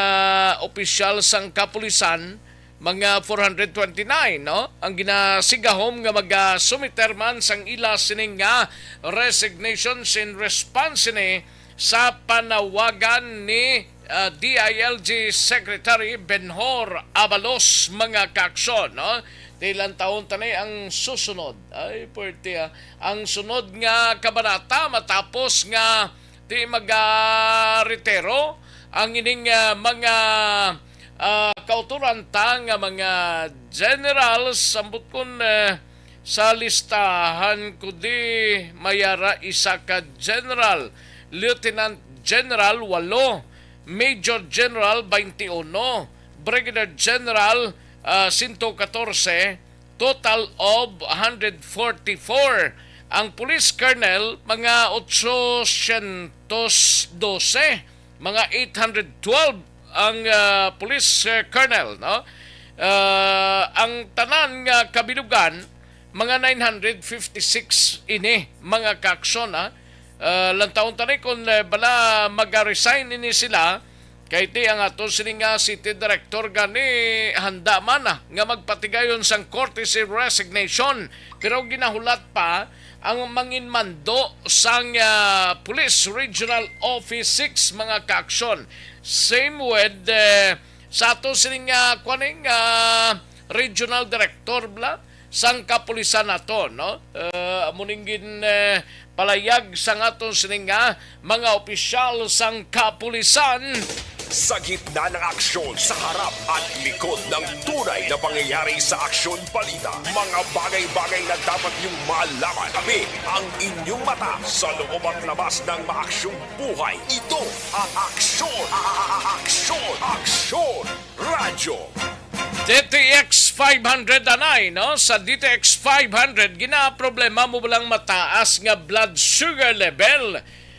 opisyal sang kapulisan, mga four hundred twenty-nine, no? Ang ginasigahom nga magasumiter man sang ila sining nga resignations in response sini sa panawagan ni, ah, D I L G Secretary Benhur Abalos, mga kaaksyon, no? Ti lantawon ta ni ang susunod. Ay, pwerte, ah. Ang sunod nga kabanata matapos nga ti magaretiro ang ining, ah, mga, ah, kauturan ta nga mga generals, ambot kon, eh, sa listahan ko di mayara isa ka general, Lieutenant General, walo, Major General, twenty-one, Brigadier General, ah, sento katorse, total of hundred forty-four. Ang police colonel, mga otsosyentos dose, mga eight hundred twelve ang, ah, police, eh, colonel, no? Ah, ang tanan nga kabilugan, mga nine hundred fifty-six ini, mga kaaksyon, ha? Ah, lantawon ta ni kung, eh, bala mag-resign ini sila, kay ti ang ato sini nga city director gani handa man, ah, nga magpatigayon sang courtesy resignation, pero ginahulat pa ang mangin mando sang, ah, Police Regional Office six, mga kaaksyon. Same with, eh, sa ato sini nga, kuan, eh, nga regional director bala sang kapulisan nato, no? Eh, amo ning gin, eh, palayag sang aton sini nga mga opisyal sang kapulisan. Sa gitna ng aksyon, sa harap at likod ng tunay na pangyayari sa Aksyon Balita, mga bagay-bagay na dapat niyong malaman. Kami ang inyong mata sa loob at labas ng maaksyong buhay. Ito ang Aksyon, Aksyon, Aksyon Radyo. D T X five hundred anay, no? Sa D T X five hundred, ginaproblema mo ba lang mataas nga blood sugar level?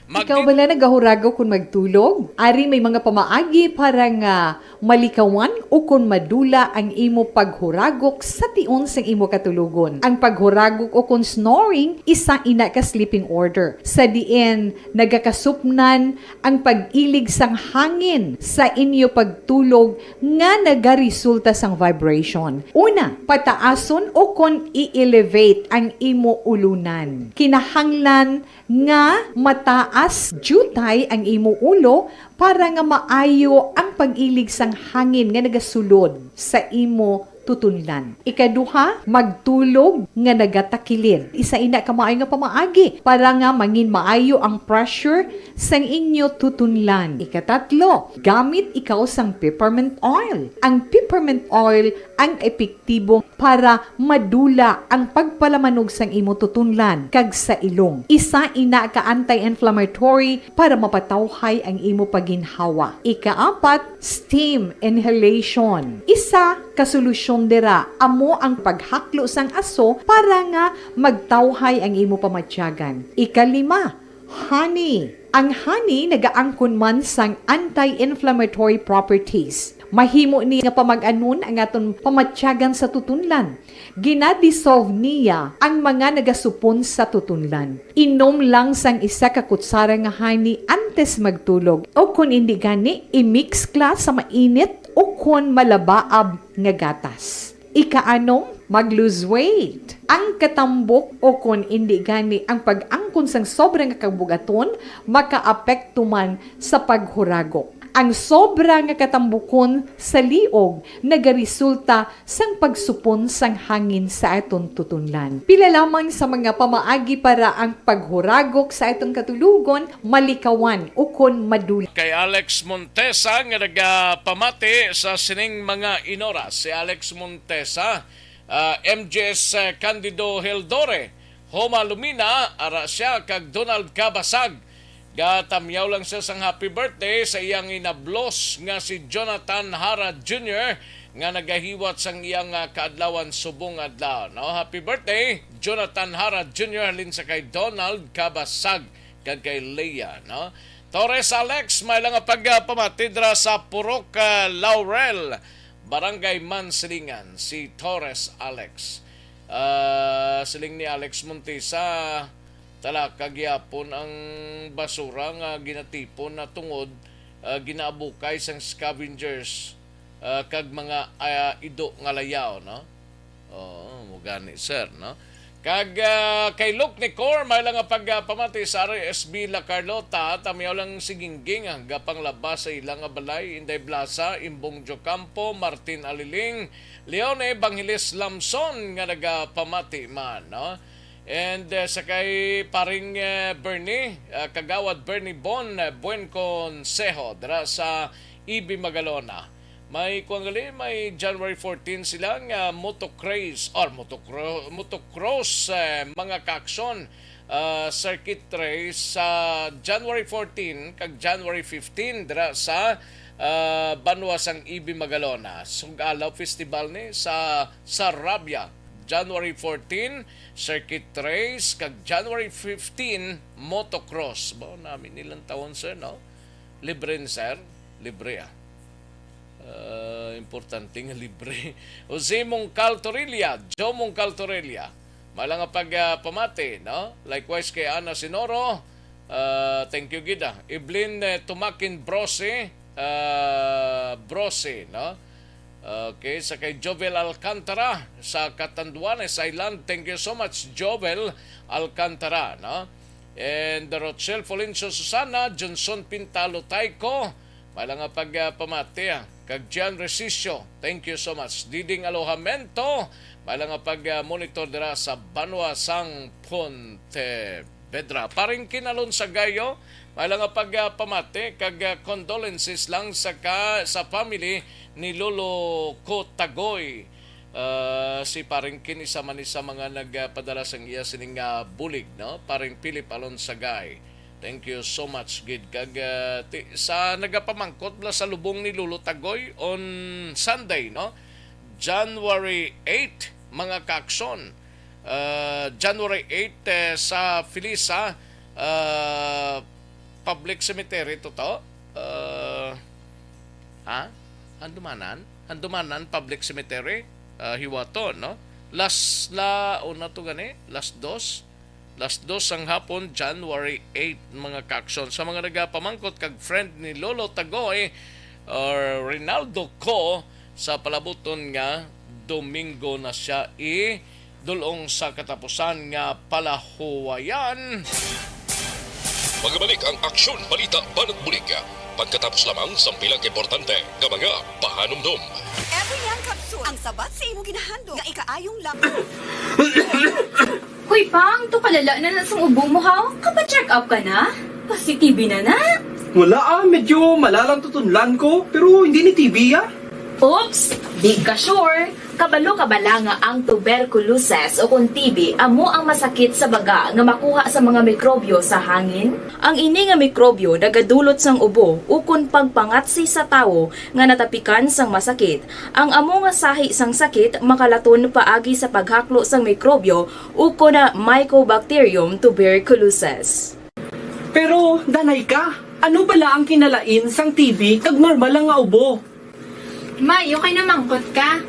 Mag- Ikaw bala nagahuragok kon magtulog? Ari may mga pamaagi para nga malikawan ukon madula ang imo paghuragok sa tion sang imo katulogon. Ang paghuragok ukon snoring, isa ina ka sleeping order, sa diin nagakasupnan ang pag-ilig sang hangin sa inyo pagtulog nga nagaresulta sang vibration. Una, pataason ukon i-elevate ang imo ulunan. Kinahanglan nga mataas diutay ang imo ulo para nga maayo ang pag-ilig sang hangin nga nagasulod sa imo tutunlan. Ikaduha, magtulog nga nagatakilid. Isa ina ka maayo nga pamaagi para nga mangin maayo ang pressure sang inyo tutunlan. Ikatatlo, gamit ikaw sang peppermint oil. Ang peppermint oil ang epektibo para madula ang pagpalamanog sang imo tutunlan kag sa ilong. Isa ina ka anti-inflammatory para mapatawhay ang imo paginhawa. Ikaapat, steam inhalation. Isa ka solusyon dira amo ang paghaklo sang aso para nga magtawhay ang imo pamatyagan. Ikalima, honey. Ang honey nagaangkon man sang anti-inflammatory properties. Mahimo ni nga pamag-anon ang aton pamatyagan sa tutunlan. Gina-dissolve niya ang mga nagasupon sa tutunlan. Inom lang sang isa ka kutsara nga honey antes magtulog, o kon indi gani, i-mix kla sa mainit o kon malabaab nga gatas. Ikaanom, mag-lose weight. Ang katambok o kon indi gani ang pag-angkon sang sobra nga kabugaton makaapekto man sa paghuragok. Ang sobra nga katambukon sa liog nagaresulta sang pagsupon sang hangin sa aton tutunlan. Pila lamang sa mga pamaagi para ang paghuragok sa aton katulogon malikawan ukon madula. Kay Alex Montesa nga nagapamati sa sining mga inoras. Si Alex Montesa, ah, M J S, ah, Candido Hildore, Homa Lumina, ara sia, kag Donald Cabasag. Gatamyaw lang siya sang happy birthday sa iyang inablos nga si Jonathan Hara Junior nga nagahiwat sang iyang, ah, kaadlawan subong adlaw, no? Happy birthday, Jonathan Hara Junior, halin sa kay Donald Cabasag kag kay Leah, no? Torres Alex, may lang nga pagpamati dira sa Purok, ah, Laurel, Barangay Mansilingan, si Torres Alex. Ah, siling ni Alex Montesa, talaka gyapon ang basura nga ginatipon na tungod, ah, ginaabukay sang scavengers, ah, kag mga, ah, ido nga layaw, no? Oo, mo gani, sir, no? Kag, ah, kay Luke Nicor, may lang nga pagpamati sa R S B La Carlota, tamiyaw lang si Gingging, ah, gapanglaba sa ila nga balay, Inday Blasa, Imbong Jocampo, Martin Aliling, Leon Evangelis Lamson nga nagapamati man, no? And, ah, sa kay paring, ah, Bernie, ah, Kagawad Bernie Bon, ah, Buen Consejo, dira sa Ibi Magalona. May kuwan gali, may January fourteen sila nga motocross or motocro-, motocross, eh, mga kaaksyon, ah, circuit race sa January fourteen kag January fifteen dira sa, ah, banwa sang Ibi Magalona. Sug-alaw festival ni sa Sarabia, January fourteen, circuit race, kag January fifteen, motocross. Ba, namin nilang taon, sir, no? Libre ni sir? Libre, ah. Ah, importante nga libre. Jose Mongcal Torilla, Joe Mongcal Torilla. May lang nga pag, ah, pamati, no? Likewise kay Ana Sinoro, ah, thank you gid, ah. Evelyn, eh, Tumakin Brose, ah, Brose, no? Okay, sa kay Jovel Alcantara sa Catanduanes Island. Thank you so much, Jovel Alcantara, no? And Rochelle Florencio Susana, Johnson Pinta Lutayco, may lang nga pag, ah, pamati, ah. Kag Gian Resisio, thank you so much. Diding Alojamento, may lang nga pag, ah, monitor dira sa banwa sang Pontevedra. Paring Kinalon sa Gayo, may lang nga pag, ah, pamati, kag, ah, condolences lang sa ka, sa family ni Lolo Ko Tagoy. Ah, si Paring Kin, isa man ni sa mga nagpadala sang iya sining, ah, bulig, no? Paring Philip Alonsagay. Thank you so much gid. Kag, ah, ti-, sa nagapamangkot bala sa lubong ni Lolo Tagoy on Sunday, no? January eight, mga kaakson. Ah, January eight, eh, sa Felisa, ah, Public Cemetery to to. Ah, ha? Handumanan? Handumanan Public Cemetery, ah, Hiwaton, no? Las la, una to gani, las dos. Las dos sang hapon, January eight, mga kaakson. Sa mga nagapamangkot kag friend ni Lolo Tagoy, or Rinaldo Co, sa palabuton nga Domingo na siya idul-ong sa katapusan nga palahuwayan. Magabalik ang Aksyon Balita Banat Bulig pagkatapos lamang sang pila ka importante nga mga pahanumdom. Every Young Capsule, ang sabat sa imo ginahandog nga ikaayong lamok. Hoy, Pang, to kalala na na sang ubo mo, ha? Kapa-check up ka na? Pasi T B na na? Wala, ah, medyo malalang tutunlan ko, pero hindi ni T B, ah. Oops! Di ka sure? Kabalo ka bala nga ang tuberculosis o kon T B amo ang masakit sa baga nga makuha sa mga mikrobyo sa hangin? Ang ini nga mikrobyo nagadulot sang ubo ukon pagpangatsi sa tawo nga natapikan sang masakit. Ang amo nga sahi sang sakit makalaton paagi sa paghaklo sang mikrobyo ukon Mycobacterium tuberculosis. Pero danay ka, ano bala ang kinalain sang T B kag normal lang nga ubo? May, okay na mangkot ka.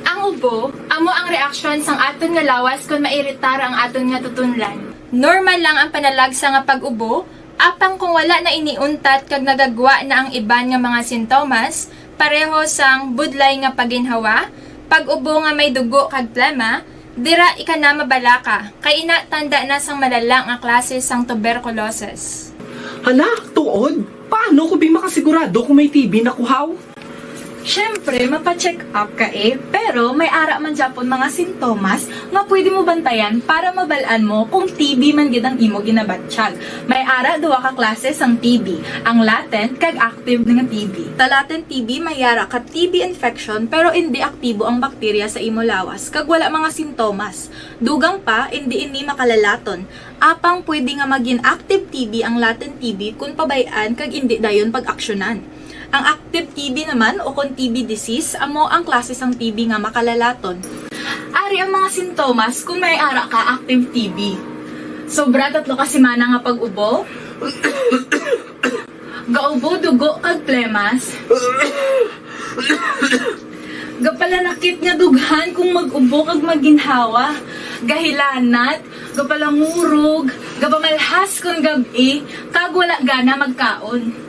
Ang ubo, amo ang reaksyon sang aton nga lawas kon mairitar ang aton nga tutunlan. Normal lang ang panalagsa nga pag-ubo, apang kung wala na ini untat kag nagagwa na ang iban nga mga sintomas, pareho sang budlay nga paginhawa, pag-ubo nga may dugo kag plema, dira ika na mabalaka, kay ina tanda na sang malala nga klase sang tuberculosis. Hala, tuod? Paano ko bi makasigurado kung may T B na ko, haw? Syempre, mapa-check up ka, eh. Pero may ara man gyapon mga sintomas nga pwede mo bantayan para mabal-an mo kung T B man gid ang imo ginabatyag. May ara duha ka klase sang T B, ang latent kag active nga T B. Sa latent T B, may ara ka T B infection pero indi aktibo ang bakterya sa imo lawas kag wala mga sintomas. Dugang pa, indi ini makalalaton. Apang pwede nga magin active T B ang latent T B kon pabay-an kag indi dayon pag-aksyonan. Ang active T B naman, o kon T B disease, amo ang klase sang T B nga makalalaton. Ari ang mga sintomas kon may ara ka active T B. Sobra tatlo ka semana nga pag-ubo. Gaubo dugo kag plemas. Gapalanakit nga dughan kung mag-ubo kag maginhawa. Gahilanat, gapalangurog, gapamalhas kon gab-i, kag wala gana magkaon.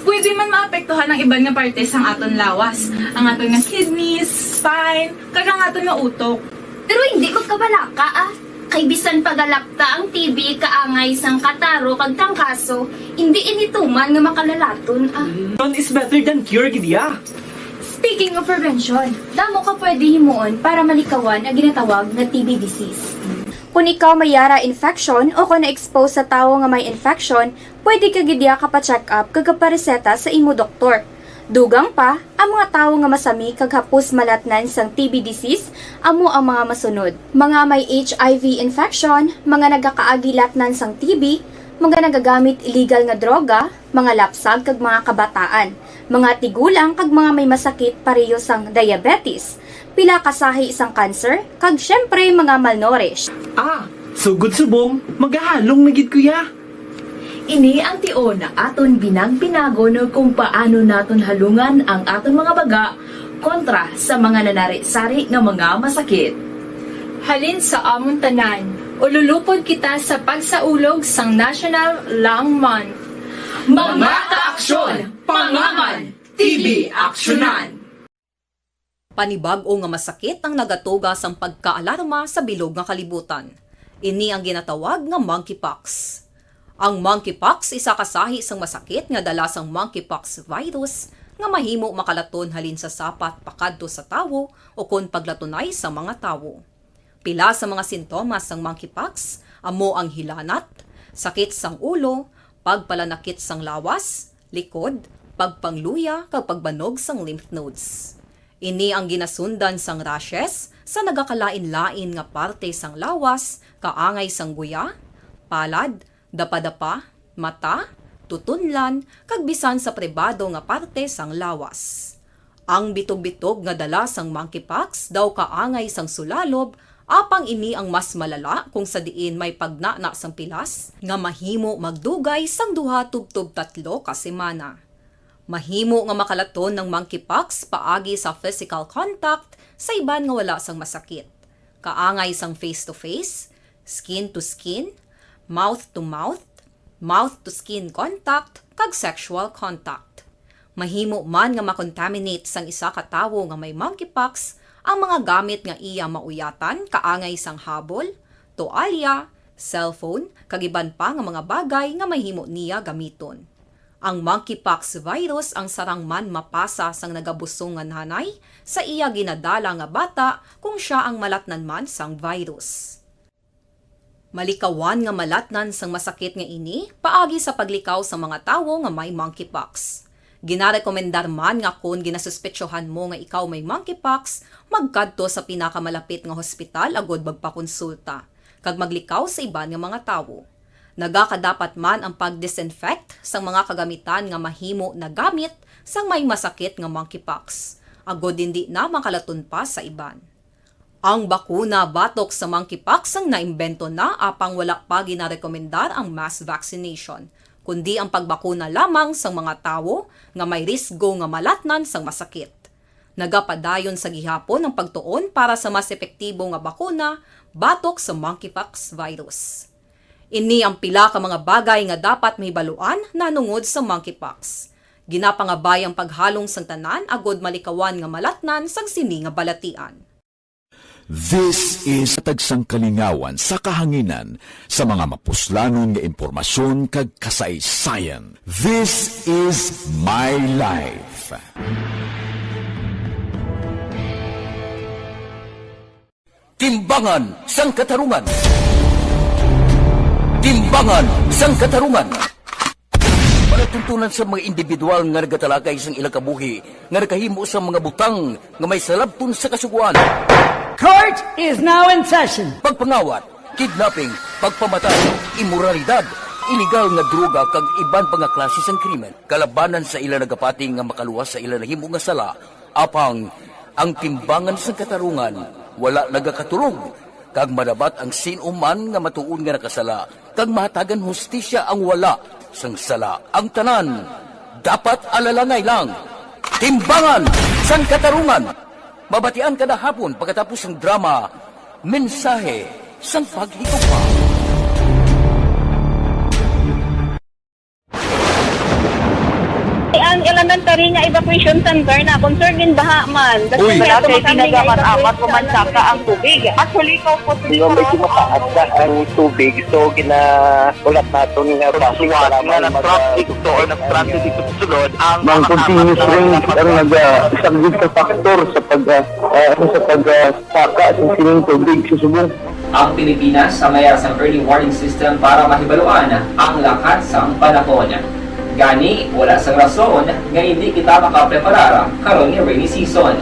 Pwede man maapektuhan ang iban nga parte sang aton lawas, ang aton nga kidneys, spine, kag ang aton nga utok. Pero hindi ko kabalaka, ah. Kay bisan pagalapta ang T B kaangay sang kataro kag tangkaso, indi ini tuman nga makalalaton, ah. Prevention is better than cure gid ya. Speaking of prevention, damo ka pwede himuon para malikawan ang ginatawag nga T B disease. Kung ikaw may yara infection o kung na-expose sa tawo nga may infection, pwede ka gid ya kapacheck up kag kapareseta sa imo doktor. Dugang pa, ang mga tawo nga masami kag hapos malatnan sang T B disease amo ang mga masunod: mga may H I V infection, mga nagakaagi latnan sang T B, mga nagagamit illegal nga droga, mga lapsag kag mga kabataan, mga tigulang kag mga may masakit pareho sang diabetes, pila ka sahi sang cancer, kag syempre mga malnourished. Ah, sugod subong, magahalong na gid ko ya. Ini ang tion nga aton binag-binagon kung paano naton halungan ang aton mga baga kontra sa mga nanari-sari nga mga masakit. Halin sa amon tanan, ululupod kita sa pagsaulog sang National Lung Month. Mga kaaksyon, pangaman, T B aksyonan. Panibag-o nga masakit ang nagatuga sang pagkaalarma sa bilog nga kalibutan. Ini ang ginatawag nga monkeypox. Ang monkeypox isa ka sahi sang masakit nga dala sang monkeypox virus nga mahimo makalaton halin sa sapat pakadto sa tawo ukon paglatunay sa mga tawo. Pila sa mga sintomas sang monkeypox amo ang hilanat, sakit sang ulo, pagpalanakit sang lawas, likod, pagpangluya, kag pagbanog sang lymph nodes. Ini ang ginasundan sang rashes sa nagakalain-lain nga parte sang lawas, kaangay sang guya, palad, dapadapa, mata, tutunlan, kag bisan sa pribado nga parte sang lawas. Ang bitog-bitog nga dala sang monkeypox daw kaangay sang sulalob, apang ini ang mas malala kung sa diin may pagnana sang pilas nga mahimo magdugay sang duha tubtob tatlo ka semana. Mahimo nga makalaton ang monkeypox paagi sa physical contact sa iban nga wala sang masakit, kaangay sang face-to-face, skin-to-skin, mouth-to-mouth, mouth-to-skin contact, kag sexual contact. Mahimo man nga makontaminate sang isa ka tawo nga may monkeypox ang mga gamit nga iya mauyatan, kaangay sang habol, toalya, cellphone, kag iban pa nga mga bagay nga mahimo niya gamiton. Ang monkeypox virus ang sarang man mapasa sang nagabusong nga nanay sa iya ginadala nga bata kung sia ang malatnan man sang virus. Malikawan nga malatnan sang masakit nga ini paagi sa paglikaw sa mga tawo nga may monkeypox. Ginarekomendar man nga kon ginasuspetsohan mo nga ikaw may monkeypox, magkadto sa pinakamalapit nga hospital agud magpakonsulta kag maglikaw sa iban nga mga tawo. Nagakadapat man ang pag-disinfect sang mga kagamitan nga mahimo nagamit sang may masakit nga monkeypox, agud indi na makalaton pa sa iban. Ang bakuna batok sa monkeypox ang naimbento na, apang wala pa ginarekomendar ang mass vaccination, kundi ang pagbakuna lamang sang mga tawo nga may risgo nga malatnan sang masakit. Nagapadayon sa gihapon ang pagtuon para sa mas epektibo nga bakuna batok sa monkeypox virus. Ini ang pila ka mga bagay nga dapat mahibaluan nahanungod sa monkeypox. Ginapangabay ang paghalong sang tanan agud malikawan nga malatnan sang sini nga balatian. This is tagsang kalingawan sa kahanginan sa mga mapuslanon nga impormasyon kag kasaysayan. This is My Life. Timbangan sang Katarungan. Timbangan sang Katarungan. Palatuntunan sa mga individual nga nagatalakay sang ilang kabuhi nga nakahimo sa mga butang nga may salabton sa Kasugoan. Court is now in session. Pagpangawat, kidnapping, pagpamatay, imoralidad, iligal nga droga kag iban pa nga klase sang krimen kalabanan sa ila nagapati nga makaluwas sa ila nahimo nga sala. Apang ang Timbangan sang Katarungan wala nagakatulog, kag madapat ang sin-o man nga matuod nga nakasala, kag mahatagan hustisya ang wala sang sala. Ang tanan dapat alalangay lang. Timbangan sang Katarungan, mabatian kada hapon pagkatapos sang drama, Mensahe sang Paghigugma. Ang Wala man tari nga evacuation center na, concern din baha man. Basta Uy. Wala kay tumakan din nga ginagamat-amat evacuation ko man center saka ang tubig. Actually, ikaw po Di ba, medyo mataas na ang tubig, so gina-, ulat naton nga traffic para nga mag-, nag-traffic, so, or nag-traffic dito sa sulod, ang Ang mga continuous kasama rain ang naga-, isang big factor sa pag, ah, ah, ano, sa pag, ah, saka sa sining tubig sa subong. Ang Pilipinas sa may sang early warning system para mahibaluan ang lakat sang panahon. Gani, wala sang rason nga hindi kita makapreparar karon nga rainy season.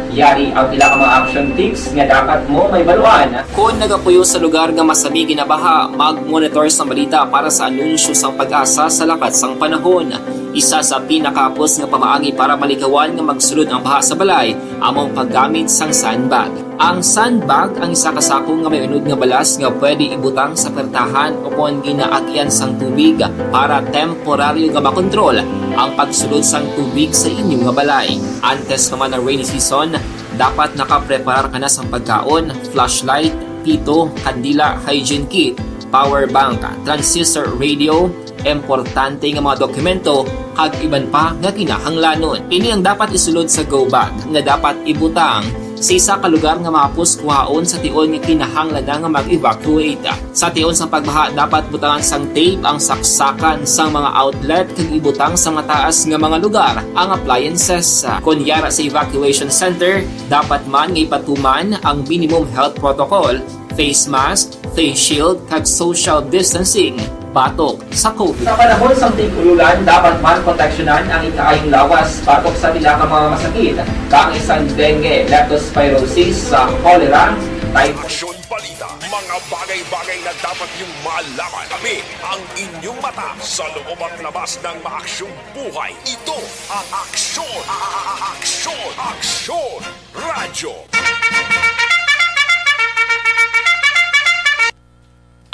Yari ang pila ka mga action tips nga dapat mo mahibaluan. Kon nagapuyo sa lugar nga masami ginabaha, mag-monitor sang balita para sa anunsyo sang PAGASA sa lakat sang panahon. Isa sa pinakahapos nga pamaagi para malikawan nga magsulod ang baha sa balay amo ang paggamit sang sandbag. Ang sandbag ang isa ka sako nga may unod nga balas nga pwede ibutang sa pertahan o kon ginaagyan sang tubig para temporaryo nga makontrol ang pagsulod sang tubig sa inyo nga balay. Antes pa man ang rainy season, dapat nakapreparar ka na sang pagkaon, flashlight, pito, kandila, hygiene kit, power bank, transistor radio, importante nga mga dokumento, kag iban pa nga kinahanglanon. Ini ang dapat isulod sa go bag nga dapat ibutang sa isa ka lugar nga mahapos kuhaon sa tion nga kinahanglan na nga mag-evacuate. Sa tion sang pagbaha, dapat butangan sang tape ang saksakan sang mga outlet kag ibutang sa mataas nga mga lugar ang appliances. Kon yara sa evacuation center, dapat man nga ipatuman ang minimum health protocol, face mask, face shield, kag social distancing batok sa COVID. Sa panahon sang tig-ululan, dapat man proteksyonan ang ikaayong lawas batok sa pila ka mga masakit, kaangay sang dengue, leptospirosis, sa cholera, typhoid. Aksyon Balita, mga bagay-bagay na dapat niyong malaman. Kami ang inyong mata sa loob at labas ng maaksyong buhay. Ito ang Aksyon, a-, a-, a-, Aksyon, Aksyon Radyo.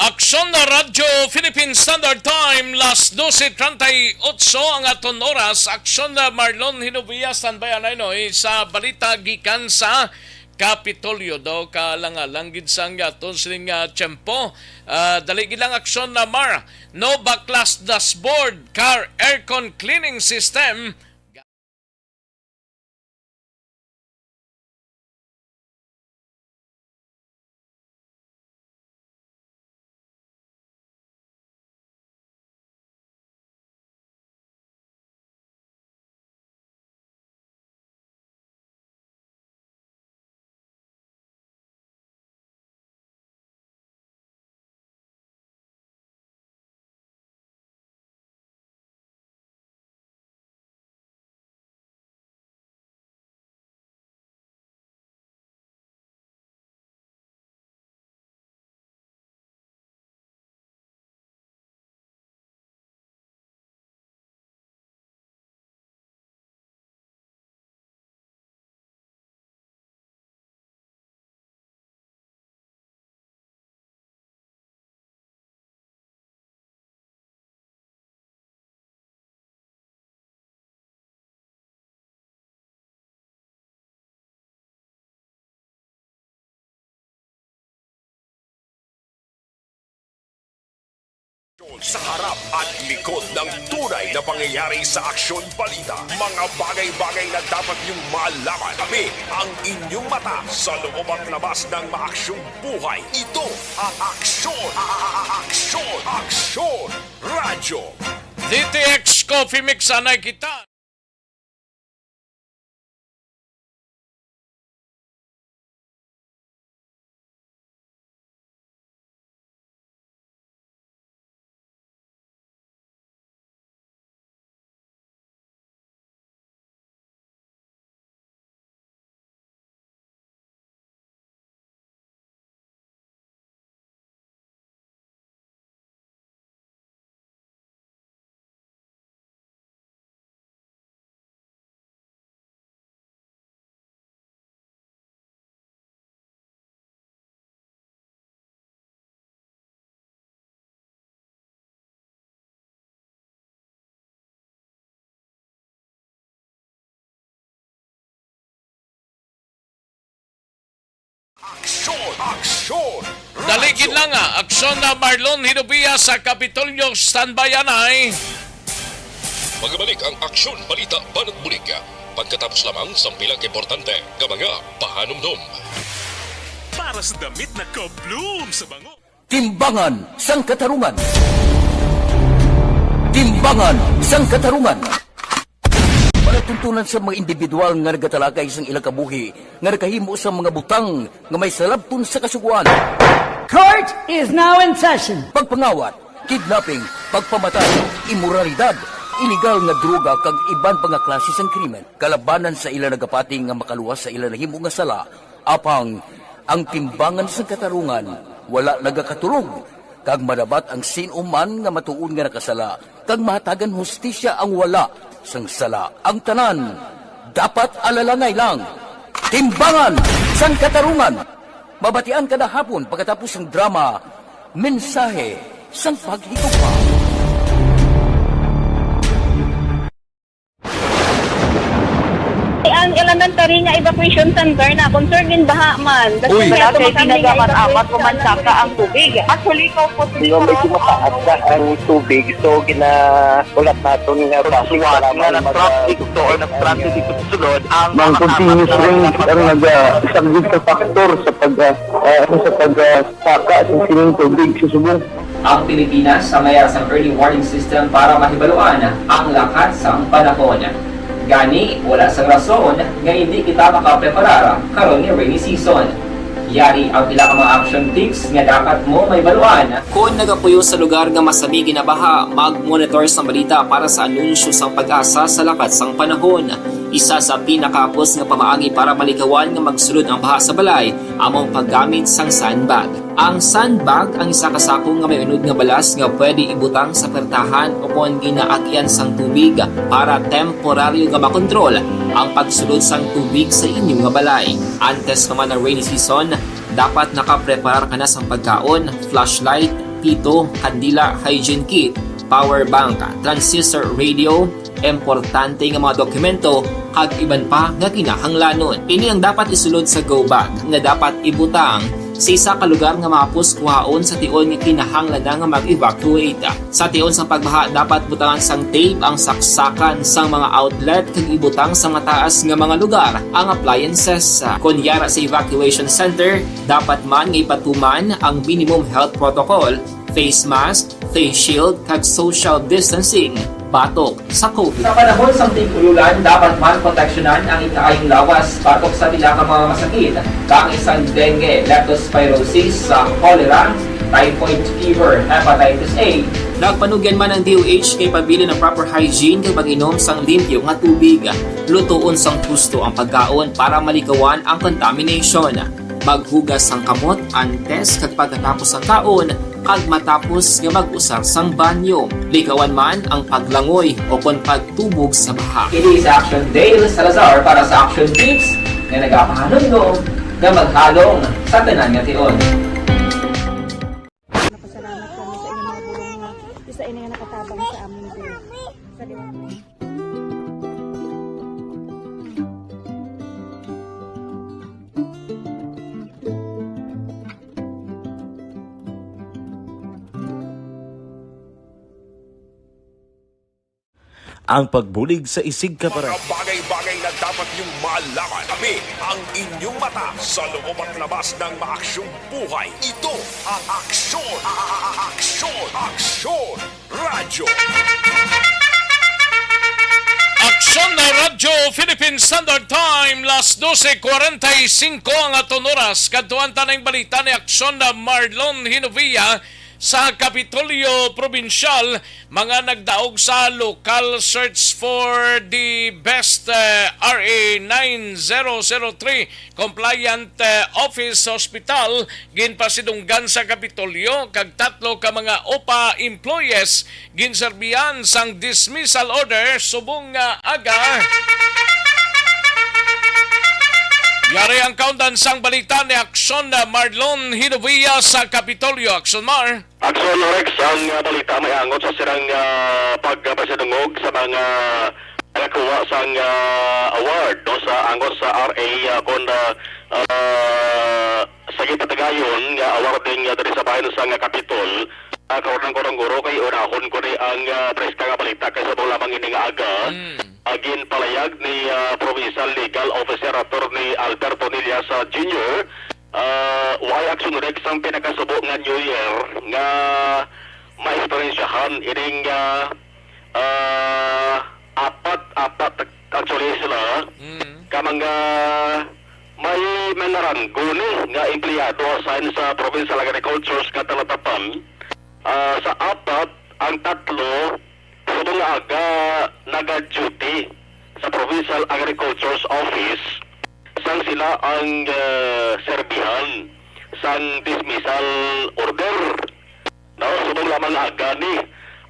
Aksyon na Radyo Philippine Standard Time, las doce treinta y ocho ang aton oras. Aksyon na Marlon Hinovia, standby anay, no, sa balita gikan sa Kapitolyo. Daw ka lang, ah, langgid sang aton sining, ah, tiyempo. Ah, dali gid lang, Aksyon na Mar. No, baklas dashboard, car aircon cleaning system. Sa harap at likod ng tunay na pangyayari sa Aksyon Balita, mga bagay-bagay na dapat niyong malaman. Kami ang inyong mata sa loob at labas ng maaksyong buhay. Ito ang Aksyon, a-, a-, a-, Aksyon, Aksyon Radyo. D T X Coffee Mix, anay kita. Aksyon! Aksyon! Dali gid lang, ah. Aksyon na Marlon Hinubia sa Kapitolyo. Standby anay. Magabalik ang Aksyon Balita Banat Bulig pagkatapos lamang sang pila ka importante nga mga pahanumdom. Para sa damit na ka-bloom sa bango. Timbangan sang Katarungan. Timbangan sang Katarungan. Palatuntunan sa mga individual nga nagatalakay sang ilang kabuhi nga nakahimo sang mga butang nga may salabton sa kasugoan. Court is now in session. Pagpangawat, kidnapping, pagpamatay, imoralidad, iligal nga droga kag iban pa nga klase sang krimen kalabanan sa ila nagapati nga makaluwas sa ila nahimo nga sala. Apang ang timbangan sang katarungan wala nagakatulog, kag madabat ang sin-o man nga matuod nga nakasala, kag mahatagan hustisya ang wala sang sala. Ang tanan dapat alalangay lang. Timbangan sang Katarungan. Mabatian kada hapon pagkatapos sang drama, Mensahe sang Paghigugma. Ang elementary nga evacuation center na concerned in baha man. Uy. Wala kay pinagamat-amat ko man saka ang tubig. Actually, ko po. Medyo mataas na ang tubig, so gina-, ulat naton nga basi nga nag-traffic to or nag-transit dito sa sulod ang mga continuous rain ang nag-, ah, isang big factor sa pag, ah, ah, ano, sa pag, ah, saka sa sining tubig sa subong. Ang Pilipinas ang may sang early warning system para mahibaluan ang lakat sang panahon. Gani, wala sang rason nga hindi kita makapreparar karon nga rainy season. Yari ang pila ka mga action tips nga dapat mo mahibaluan. Kon nagapuyo sa lugar nga masami ginabaha, mag-monitor sang balita para sa anunsyo sang PAGASA sa lakat sang panahon. Isa sa pinakahapos nga pamaagi para malikawan nga magsulod ang baha sa balay amo ang paggamit sang sandbag. Ang sandbag ang isa ka sako nga may unod nga balas nga pwede ibutang sa pertahan o kon ginaagyan sang tubig para temporaryo nga makontrol ang pagsulod sang tubig sa inyo nga balay. Antes pa man ang rainy season, dapat nakapreparar ka na sang pagkaon, flashlight, pito, kandila, hygiene kit, power bank, transistor radio, importante nga mga dokumento, kag iban pa nga kinahanglanon. Ini ang dapat isulod sa go bag nga dapat ibutang sa isa ka lugar nga mahapos kuhaon sa tion nga kinahanglan na nga mag-evacuate. Sa tion sang pagbaha, dapat butangan sang tape ang saksakan sang mga outlet kag ibutang sa mataas nga mga lugar ang appliances. Kon yara sa evacuation center, dapat man nga ipatuman ang minimum health protocol, face mask, face shield, kag social distancing batok sa COVID. Sa panahon sang tig-ululan, dapat man proteksyonan ang ikaayong lawas batok sa pila ka mga masakit, kaangay sang dengue, leptospirosis, sa cholera, typhoid fever, hepatitis A. Nagpanugyan man ang D O H nga ipabilin ang proper hygiene kag pag-inom sang limpyo nga tubig. Lutoon sang husto ang pagkaon para malikawan ang contamination. Maghugas sang kamot antes kag pagkatapos sang kaon, kag matapos nga mag-usar sang banyo. Likawan man ang paglangoy o kon pagtubog sa baha. Ini si Action Dale Salazar para sa Action Tips nga nagapahanumdom nga maghalong sa tanan nga tion. Napasalamat kami sa inyong mga bulong nga isa ini nga nakatabang sa amin din. Sa Ang pagbulig sa isigkapara. Mga bagay-bagay na dapat niyong malaman. Kami ang inyong mata sa loob at labas ng maaksyong buhay. Ito ang Aksyon, a-, a-, a-, Aksyon, Aksyon Radyo. Aksyon na Radyo Philippine Standard Time, las doce cuarenta y cinco ang aton oras. Kadtuan ta na ang balita ni Aksyon na Marlon Hinovia sa Kapitolyo Probinsyal, mga nagdaog sa local search for the best, eh, R A nine zero zero three compliant, eh, office sa ospital, ginpasidunggan sa Kapitolyo, kag tatlo ka mga OPA employees ginserbihan sang dismissal order subong nga aga. Yari ang kaundan sang balita ni Aksyon na Marlon Hinovia sa Kapitolyo. Aksyon Mar. Aksyon Rex, ang, ah, balita may angot sa silang, ah, pagpasidungog sa mga nakakuha sang, ah, award, no, sa angot sa R A, ah, kon, ah, ah, sa gipatigayon nga awarding, ah, diri sa bahin sang, ah, Kapitol. Ah, karon lang ko lang, guro, kay unahon ko ni ang, ah, preska nga balita kay subong lamang ini nga aga. Mm. Ah, ginpalayag ni, ah, Provincial Legal Officer Attorney Alberto Nillas, ah, Junior, ah, why Action Rex ang pinakasubo nga New Year nga maesperyensyahan ining, ah, ah, apat, apat actually sila Mm. ka mga may mga ranggo ni nga empleyado assigned sa Provincial Agricultures nga Talatapan, ah, sa apat, ang tatlo subong nga aga naga-duty sa Provincial Agriculture's Office sang sila ang, ah, serbihan sang dismissal order. No, subong lamang nga aga ni.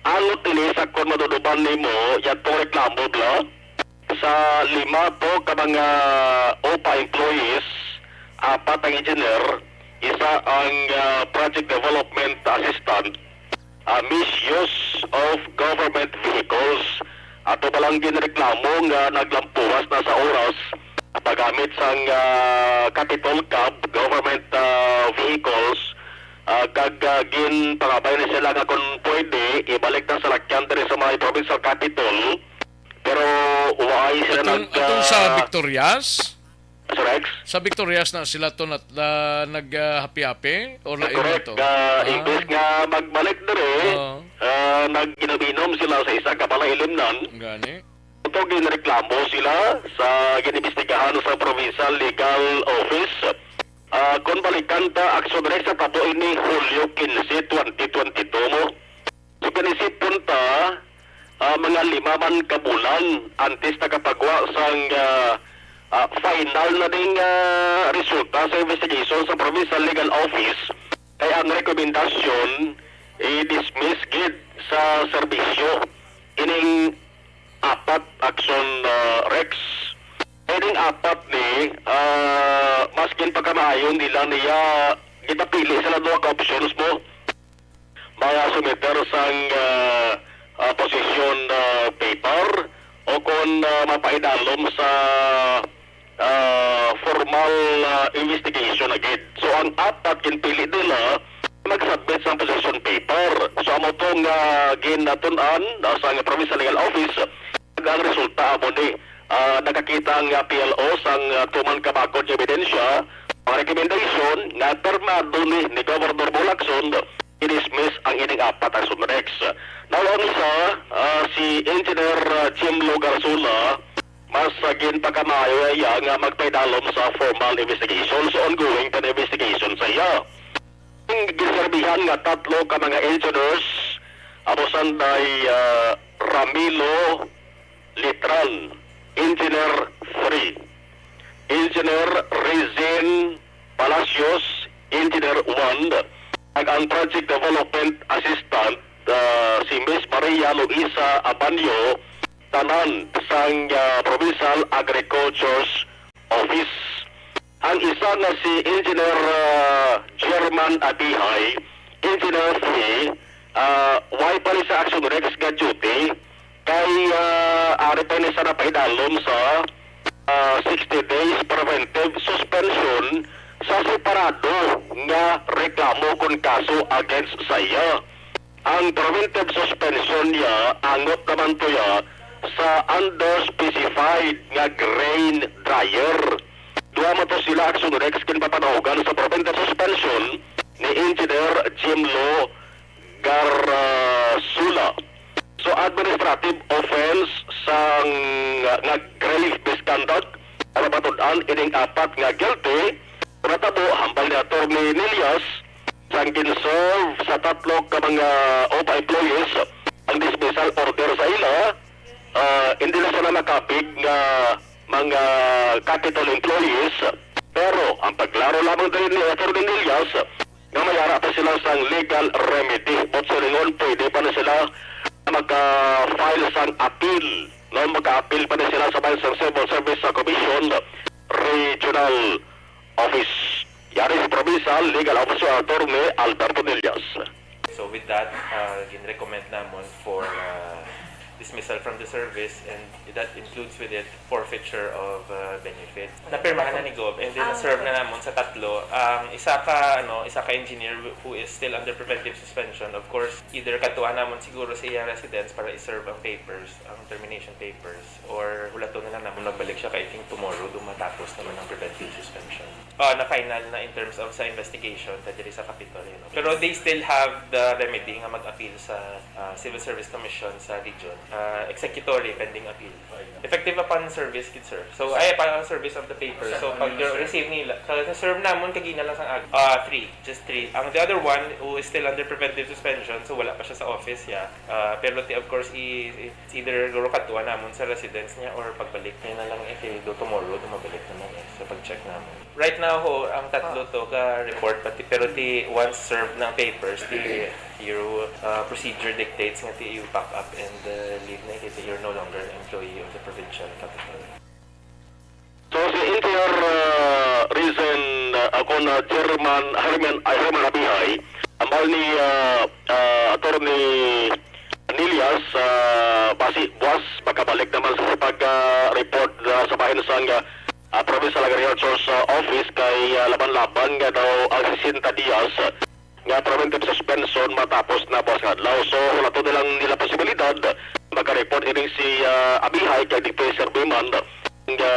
Angot ini sa kon maduduman nimo yadtong reklamo, bla, sa lima to ka mga OPA employees, apat ang engineer, isa ang, ah, project development assistant, ah, misuse of government vehicles. Ato pa lang ginreklamo nga naglampuwas na sa oras ang paggamit sang, ah, Capitol Cab, government, ah, vehicles, ah, kag, ah, ginpangabay ni sila nga kung pwede, ibalik na salakyan diri sa mga provincial capitol. Pero why sila Atong, nag, atong sa ah, Victorias? Sir Rex? Sa Victorias na sila to nat-, ah, nag, ah, happy-happy? Or lain na Correct. to? Ah, Ah. Imbes nga magbalik diri, Oo. ah, nag-inom-inom sila sa isa ka balay ilimnan. Gani. Ito ginreklamo sila sa ginimbestigahan sa Provincial Legal Office. Ah, kung balikan ta, Action Rex, sa tabo ini Hulyo quince, twenty twenty-two mo. So, ginisipon ta, ah, mga lima man ka bulan antes nakapagwa sang, ah, ah, final na ding, ah, resulta sa investigation sa Provincial Legal Office, kay ang rekomendasyon, i-dismiss gid sa serbisyo ining apat, Action, ah, Rex. Ining apat ni, ah, maskin pagkamaayo nila niya, gitapili sila duha ka options mo. Mga sumiter sang, ah, ah, position, ah, paper o kon, ah, mapaidalom sa, ah, formal, ah, investigation na gid. So, ang apat ginpili nila magsubmit sang position paper. So, amo to nga ginatun-an, ah, sang Provincial Legal Office, ang resulta amo ni, ah, nakakita ang, ah, P L O sang, ah, tuman ka bag-o nga ebidensya, ang recommendation nga pirmado ni, ni Governor Bo Lacson, i-dismiss ang ining apat, Action Rex. Now, ang isa, ah, si Engineer, ah, Jim Lo Garzola, mas, ah, ginpakamayo iya nga magpaidalom sa formal investigation. So, ongoing pa ang investigation sa iya. Ang giserbihan nga tatlo ka mga engineers, amo sanday, ah, Ramilo Litran, Engineer three, Engineer Rizin Palacios, Engineer one, kag ang Project Development Assistant, ah, si Miss Maria Luisa Abanyo, tanan sang, ah, Provincial Agriculture's Office. Ang isa nga si Engineer, ah, German Abihay, Engineer three, ah, why pa ni sa Action Rex nga duty? Kay, ah, ari pa ni sa napaidalom sa, ah, sixty days preventive suspension sa separado nga reklamo kon kaso against sa iya. Ang preventive suspension niya, angot naman to ya sa under-specified nga grain dryer. Duha man to sila, Action Rex, ginpapanahogan sa preventive suspension ni Engineer Jim Lo Garzola. So, administrative offense sang, nga grave misconduct, ang mapatud-an ining apat nga guilty, natabo hambal ni Attorney Nillas, sang gin-serve sa tatlo ka mga OPA employees ang dismissal order sa ila, ah, hindi na sila makapig nga mga Capitol employees. Pero ang pagklaro lamang diri ni Attorney Nillas nga may ara pa sila sang legal remedy. But silingon, pwede pa na sila maka-file sang appeal, no? Maka-appeal pa na sila sa bahin sang Civil Service sa Commission Regional Office. Yari si Provincial Legal Officer Attorney Alberto Nillas. So with that, uh, gin-recommend namon for, uh, dismissal from the service, and that includes with it forfeiture of uh, benefit. Napirmahan na ni Gob, and then Ah. na-serve na namon sa tatlo. Ang isa ka ano, isa ka engineer who is still under preventive suspension, of course, either kadtuan namon siguro sa iya residence para i-serve ang papers, ang termination papers, or hulaton na lang namon magbalik siya kay, I think, tomorrow do matapos naman ang preventive suspension. Ah, na final na in terms of sa investigation ta diri sa Capitol, you know. Pero they still have the remedy nga mag-appeal sa ah, Civil Service Commission sa region. Ah, executory pending appeal. Effective upon service gid, sir. So, ay, upon service of the paper. So, pag receive nila, sa, sa serve namon kagina lang sa ag-, ah, three, just three. Ang the other one who is still under preventive suspension, so wala pa siya sa office, yeah. Ah, pero ti, of course, i, i, it's either guro kadtuan namon sa residence niya or pagbalik niya na lang, eh, kay do tomorrow do mabalik na lang, eh, sa pag-check namon. Right now ho, ang tatlo to ga-report, pati, pero ti once served na ang papers, ti your uh, procedure dictates nga ti you pack up and uh, leave na, kay ti you're no longer an employee of the provincial capital. So, si Interior uh, Risen uh, ako na German Herman, uh, Herman Abihay, ambal ni uh, uh, Attorney Nilias, uh, basi buwas makabalik naman sa pag-report uh, sa bahin sang uh, uh, Provincial Agriculture's uh, Office kay uh, laban-laban nga daw ang sesenta dias nga preventive suspension matapos na buwas nga adlaw. So, wala to nilang nila posibilidad makareport ining si uh, Abihay kay dito yung serbiman nga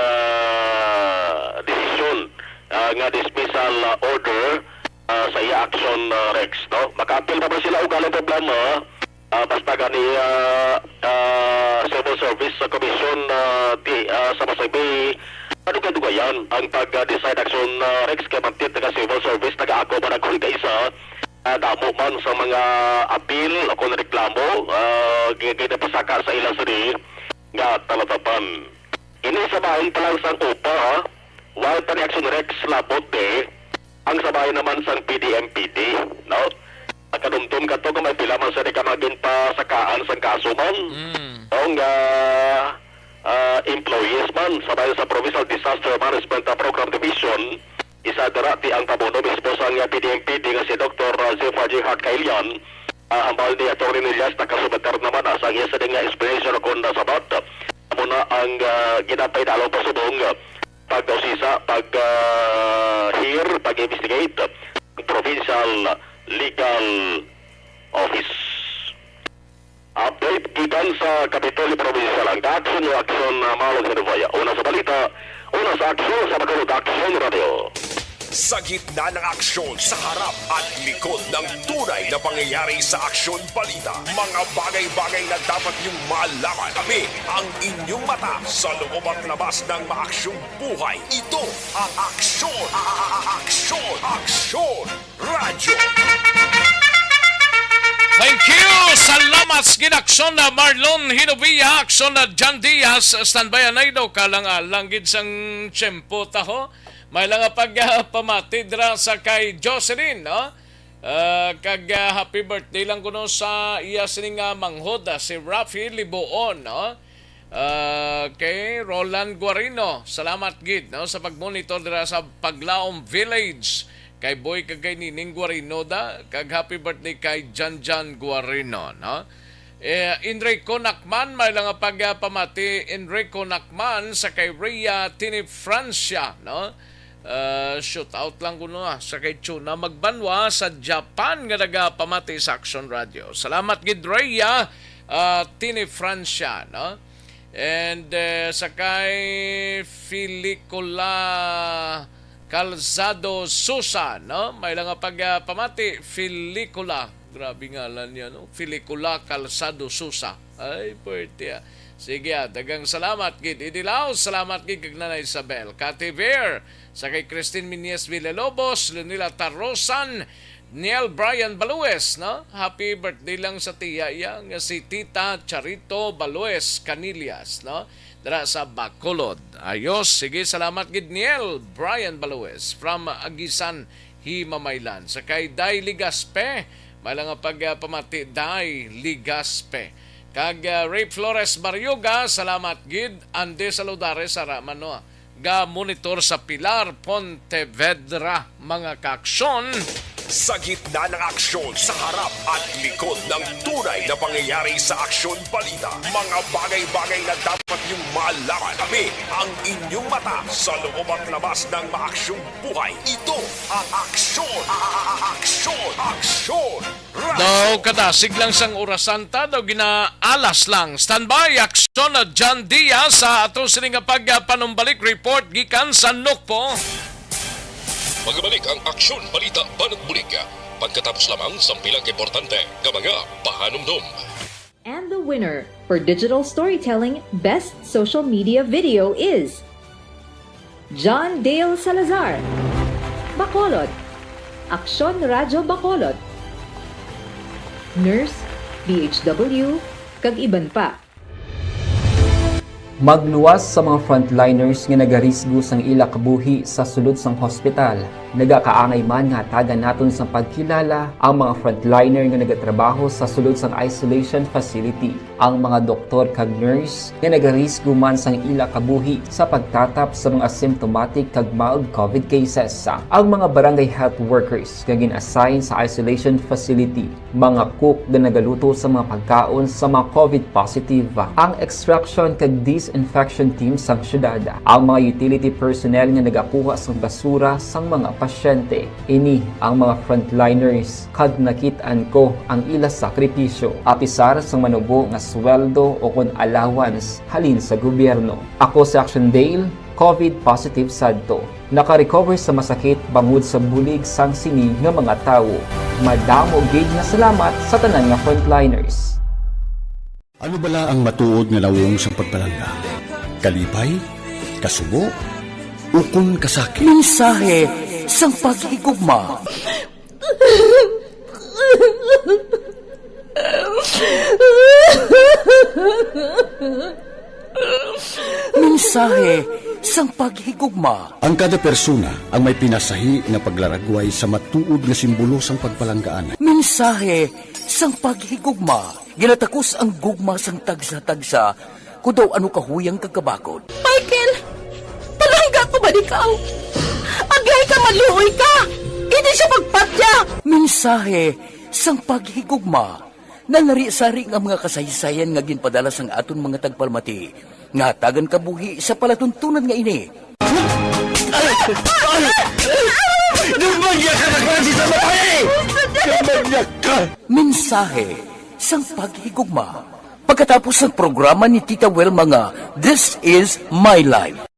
desisyon uh, nga dismissal uh, order uh, sa iya action uh, Rex, no? Maka-appeal pa ba sila o galing problema? Ah, basta gani, ah, ah, Civil Service Commission, ah, ti, ah, sa Pasay Bay, kadugay-dugayan ang pag-decide action, ah, Rex, kay mantit nga Civil Service nagaako man ang hulga isa, ah, damo man sa mga appeal o kung reklamo, ah, gi-, ginapasaka sa ila sini nga talatapan. Ini sa bahin pa lang sang upa, ha? Wala pa ni action Rex labot de ang sa bahin naman sang P D M P D, no? Nakadumdum ka to kung may pila man sa di ka magin pasakaan sang kaso man. Mm. O nga, ah, employees man sa bahin sa Provincial Disaster Management Program Division, isa dira ti ang pamuno mismo sang P D M P D nga si Doktor Zephyr J. Hart Kailian, ah, hambal ni Attorney Nillas, nakasubatar naman, ah, sa iya sini nga explanation kon nasabat. Amo na ang, ah, ginapay na along pasubong, ah, pag-usisa, pag, ah, hear, pag-investigate ang Provincial Legal Office. Update gikan sa Kapitolyo Provincial, ang action o aksyon na malong hinubaya. Una sa balita, una sa aksyon sa Bacolod Action Radio. Sa gitna ng aksyon, sa harap at likod ng tunay na pangyayari sa Aksyon Balita, mga bagay-bagay na dapat niyong malaman. Kami ang inyong mata sa loob at labas ng maaksyong buhay. Ito ang Aksyon, a-, a-, a-, Aksyon, Aksyon Radyo. Thank you! Salamat sa gid, Aksyon na Marlon Hinovia, Aksyon na John Diaz, standby anay daw ka lang, ah, langgit sang tiyempo taho. May lang nga pag, ah, pamati dira sa kay Jocelyn, no? Ah, kag, ah, happy birthday lang kuno sa iya sining, ah, manghod, ah, si Rafi Libuon, no? Ah, kay Roland Guarino, salamat gid, no, sa pag-monitor dira sa Paglaom Village. Kay Boy kag kay Nining Guarino da, kag happy birthday kay Janjan Guarino, no? Eh, Enrico Nakman, may lang nga pagpamati, Enrico Nakman sa kay Rhea Tini Francia, no? Ah, shout out lang kuno, ah, sa kay Chuna Magbanwa sa Japan nga nagapamati sa Action Radio. Salamat gid, Rhea, ah, Tini Francia, no? And, eh, sa kay Filicula Calzado Susa, no? May lang nga pagpamati, Filicula. Grabe ngalan niya, no? Filicula Calzado Susa. Ay, puwerte, ah. Sige, ah, daghang salamat gid. Idilaw, salamat gid kag Nanay Isabel. Kati Ver, sa kay Christine Miñez Villalobos, Leonila Tarosan, Niel Brian Balues, no? Happy birthday lang sa tiya iya nga si Tita Charito Balues Canillas, no? Dira sa Bacolod. Ayos, sige, salamat gid, Niel Brian Balues from Aguisan, Himamaylan. Sa kay Day Ligaspe, may lang nga pagpamati, Day Ligaspe. Kag, ah, Ray Flores Barioga, salamat gid. Andy Saludares, ara man, no? Ga-monitor sa Pilar, Pontevedra, mga kaaksyon. Sa gitna ng aksyon, sa harap at likod ng tunay na pangyayari sa Aksyon Balita, mga bagay-bagay na dapat niyong malaman. Kami ang inyong mata sa loob at labas ng maaksyong buhay. Ito ang Aksyon, a-, a-, a-, Aksyon, Aksyon Radyo. Daw kadasig lang sang orasan ta, daw ginaalas lang. Standby, Aksyon na John Diaz sa aton sini nga pagpanumbalik report gikan sa Nokpo. Magbalik ang Aksyon Balita Banat Bulig pagkatapos lamang sang pila ka importante nga mga pahanumdom. And the winner for digital storytelling best social media video is John Dale Salazar, Bacolod, Aksyon Radyo Bacolod, nurse, D H W, kag iban pa. Magluwas sa mga frontliners nga nagarisgo sang ila kabuhi sa sulod sang hospital. Nagakaangay man nga hatagan naton sang pagkilala ang mga frontliner nga nagatrabaho sa sulod sang isolation facility, ang mga doktor kag nurse nga nagarisgo man sang ila kabuhi sa pagtatap sa mga symptomatic kag mild covid cases, ang mga barangay health workers nga gin-assign sa isolation facility, mga cook nga nagaluto sa mga pagkaon sa mga covid positive, ang extraction kag disinfection team sang syudad, ang mga utility personnel nga nagakuha sang basura sang mga pasyente. Ini ang mga frontliners, kag nakit-an ko ang ila sakripisyo, apisar sang manubo nga sweldo o kon allowance halin sa gobyerno. Ako si Action Dale, covid positive sadto. Naka-recover sa masakit bangod sa bulig sang sini nga mga tawo. Madamo gid nga salamat sa tanan nga frontliners. Ano bala ang matuod nga nawong sang pagpalangga? Kalipay? Kasubo? Ukon kasakit? Mensahe sang paghigugma. Mensahe sang paghigugma. Ang kada persona ang may pinasahi nga paglaragway sa matuod nga simbolo sang pagpalanggaan. Mensahe sang paghigugma. Ginatakos ang gugma sang tagsa-tagsa, kon daw ano kahuyang kag kabakod. Michael, palangga ko ba ikaw? Agay ka, maluoy ka! Hindi siya magpatya! Mensahe sang paghigugma. Nalarisari nga mga kasaysayan nga ginpadala sang aton mga tagpalamati nga hatagan kabuhi sa palatuntunan nga ini. Ay! Ay! Ay! Nagmanyag ka na klase sa babae! Nagmanyag ka! Mensahe sang paghigugma. Pagkatapos sang programa ni Tita Wilma nga This Is My Life.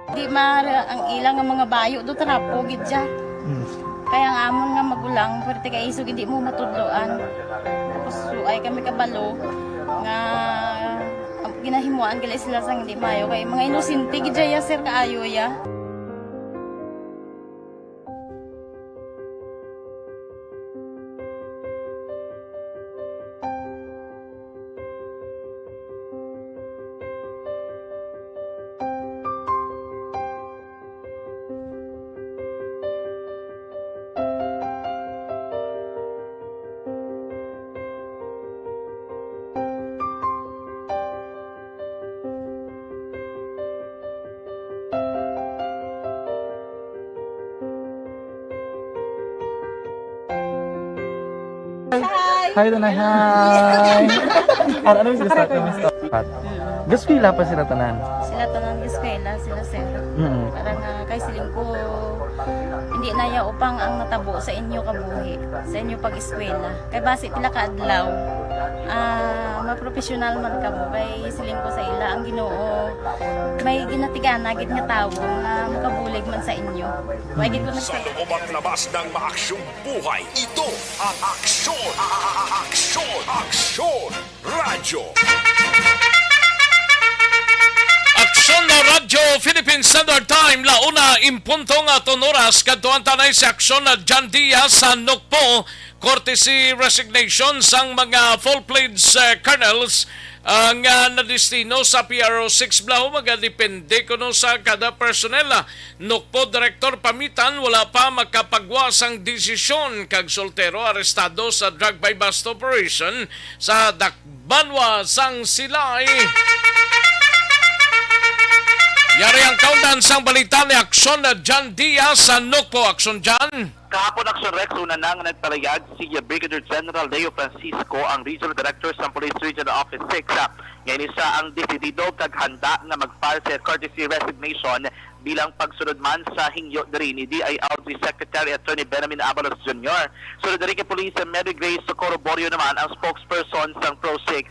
Di mara ang ila nga mga bayo do, trapo gid siya. Mm. Kaya ang amon nga magulang, pwerte kay isog hindi mo matudloan. Tapos, so, ay kami kabalo nga, um, ginahimuan gali sila sang hindi mayo. Kay mga inosente gid siya, sir, kaayo ya. Hi. Hi, Tanay. Hi. Ano, ano, miss, gusto, miss, Pat? Gaskwela pa sila tanan? Sila tanan gaskwela, sila, sir. Mm. Para nga kay siling ko, hindi na ya upang ang natabo sa inyo kabuhi, sa inyo pag-eskwela. Kay basi pila ka adlaw, ah, mapropesyonal man kamo. Kay siling ko sa ila, ang Ginoo may ginatigana gid nga tawo nga makabulig man sa inyo. Wa gid ko Sa nagsa- loob at labas ng maaksyong buhay, ito ang Aksyon, a-, a-, a-, a-, Aksyon, Aksyon Radyo. Radyo Philippine Standard Time, la una en punto nga aton oras. Kadtuan ta na si Aksyon John Diaz sa Nokpo, courtesy resignation sang mga full-fledged, eh, colonels, ah, nga nadestino sa P R O six Blaho. Magadepende kuno sa kada personnel, ah. Nokpo Director Pamitan wala pa makapagwa sang desisyon, kag soltero arestado sa drug buy-bust operation sa Dakbanwa sang Silay. Yari ang kaundan sang balita ni Aksyon John Diaz sa Nokpo. Aksyon John. Kahapon, Aksyon Rex, una na nga nagpalayag si Brigadier General Leo Francisco, ang Regional Director sa Police Regional Office six, ah, nga ini siya ang desidido kag handa nga mag-file sa courtesy resignation bilang pagsunod man sa hingyo diri ni D I L G Secretary Attorney Benjamin Abalos Junior. Sunod diri kay Police Mary Grace Socorro Borio naman ang spokesperson sang Pro six,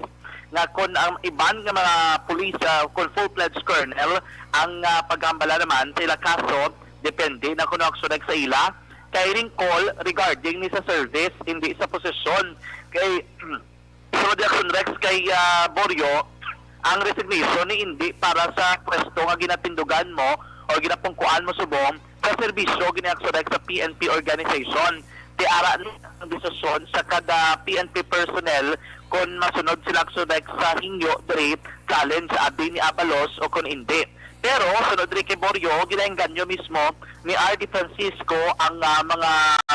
nga kon ang iban nga mga pulis, ah, kon full-fledged colonel ang, ah, paghambala naman sa ila kaso, depende na kuno ang sulag sa ila kay ring call regarding ni sa service, hindi sa posisyon. Kay Sunod ni Action Rex kay, ah, Borio, ang resignation ni hindi para sa pwesto nga ginatindugan mo o ginapungkuan mo subong sa serbisyo gini Action Rex sa P N P organization. Ti ara ni ang desisyon sa kada P N P personnel kon masunod sila Action Rex sa hingyo diri challenge sa abi ni Abalos o kon hindi. Pero sunod diri kay Borio, ginaengganyo mismo ni R D Francisco ang, ah, mga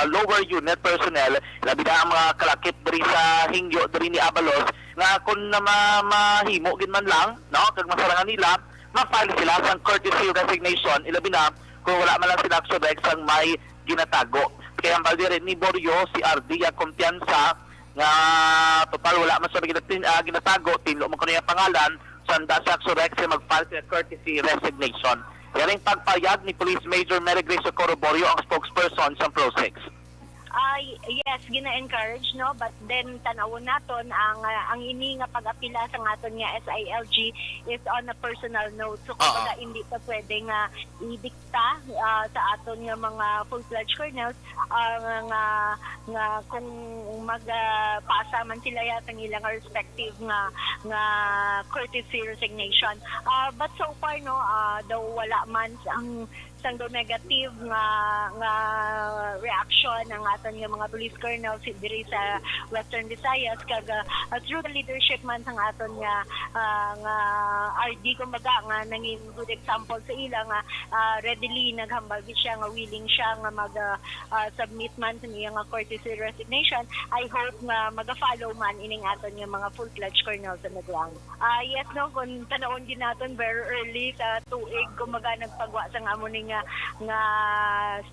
lower unit personnel, labi na ang mga kalakip diri sa hingyo diri ni Abalos, nga kung na ma-, mahimo gid man lang, no, kag masarangan nila, ma-file sila sang courtesy resignation, ilabi na kung wala man lang sila subek sang may ginatago. Kay hambal diri ni Borio, si R D ya kumpiyansa nga total wala man sa ginatin-, ah, ginatago, tinlo man kuno ang pangalan, sanda sa Axorex nga mag-file sa courtesy resignation. Yaring pagpayag ni Police Major Mary Grace Socorro Borio, ang spokesperson sa Pro six. Ah, y-, yes, gina-encourage, no? But then, tanawon naton ang, ah, ang ini nga pag-apila sa aton nga S I L G is on a personal note. So, Ah. kumbaga, hindi pa pwede nga idikta, ah, sa aton nga mga full-fledged colonels, ah, nga, nga, nga kung mag, ah, pasa man sila ya sang ilang respective nga, nga courtesy resignation. Ah, but so far, no, ah, daw wala man ang sang daw negative nga, nga reaction ang aton nga mga police colonel si, diri sa Western Visayas, kag, ah, through the leadership man sang aton nga, ah, nga R D, kumbaga, nga nangin good example sa ila nga, ah, readily naghambal gid siya nga willing siya nga mag, ah, ah, submit man sa iya nga courtesy resignation. I hope nga maga-follow man ining aton nga mga full-fledged colonel sa naglaang. Ah, yes, no, kung tanawon gid naton very early sa tuig, kumbaga nagpagwa sang amo ni nga, nga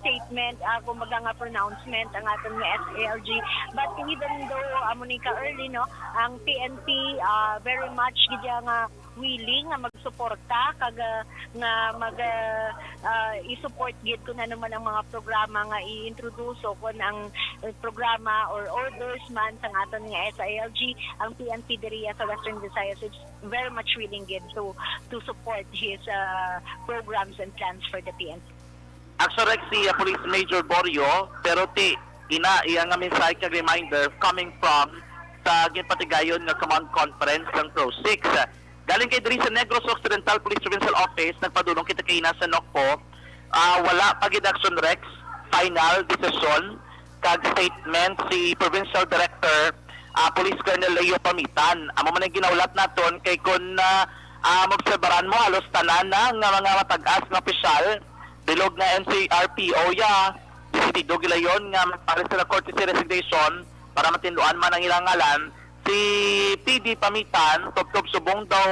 statement, ah, kumbaga nga pronouncement ang aton nga S I L G. But even though amo ni ka early, no, ang P N P, ah, very much gid ya nga willing nga magsuporta kag, ah, nga mag, ah, ah, i-support gid kung ano man ang mga programa nga i-introduce o kung ang, eh, programa or orders man sang aton nga S I L G, ang P N P diriya sa Western Visayas is very much willing gid to, to support his, ah, programs and plans for the P N P. Actually, si, ah, Police Major Borio, pero ti, ina, iya nga mensahe kag reminder coming from sa ginpatigayon nga command conference ng Pro six. Galing kay diri sa Negros Occidental Police Provincial Office, nagpadulong kita kay ina sa Nokpo. Ah, wala pa gid Action Rex final desisyon kag statement si Provincial Director, ah, Police Colonel Leo Pamitan. Amo man ang ginaulat naton kay kun, ah, ah, maobserbaran mo, halos tanan na nga mga matag-as nga opisyal, bilog nga N C R P O ya, desidido gilayon nga magpares sila courtesy resignation para matinduan man ang ilang ngalan. Si P D Pamitan, tubtob subong daw,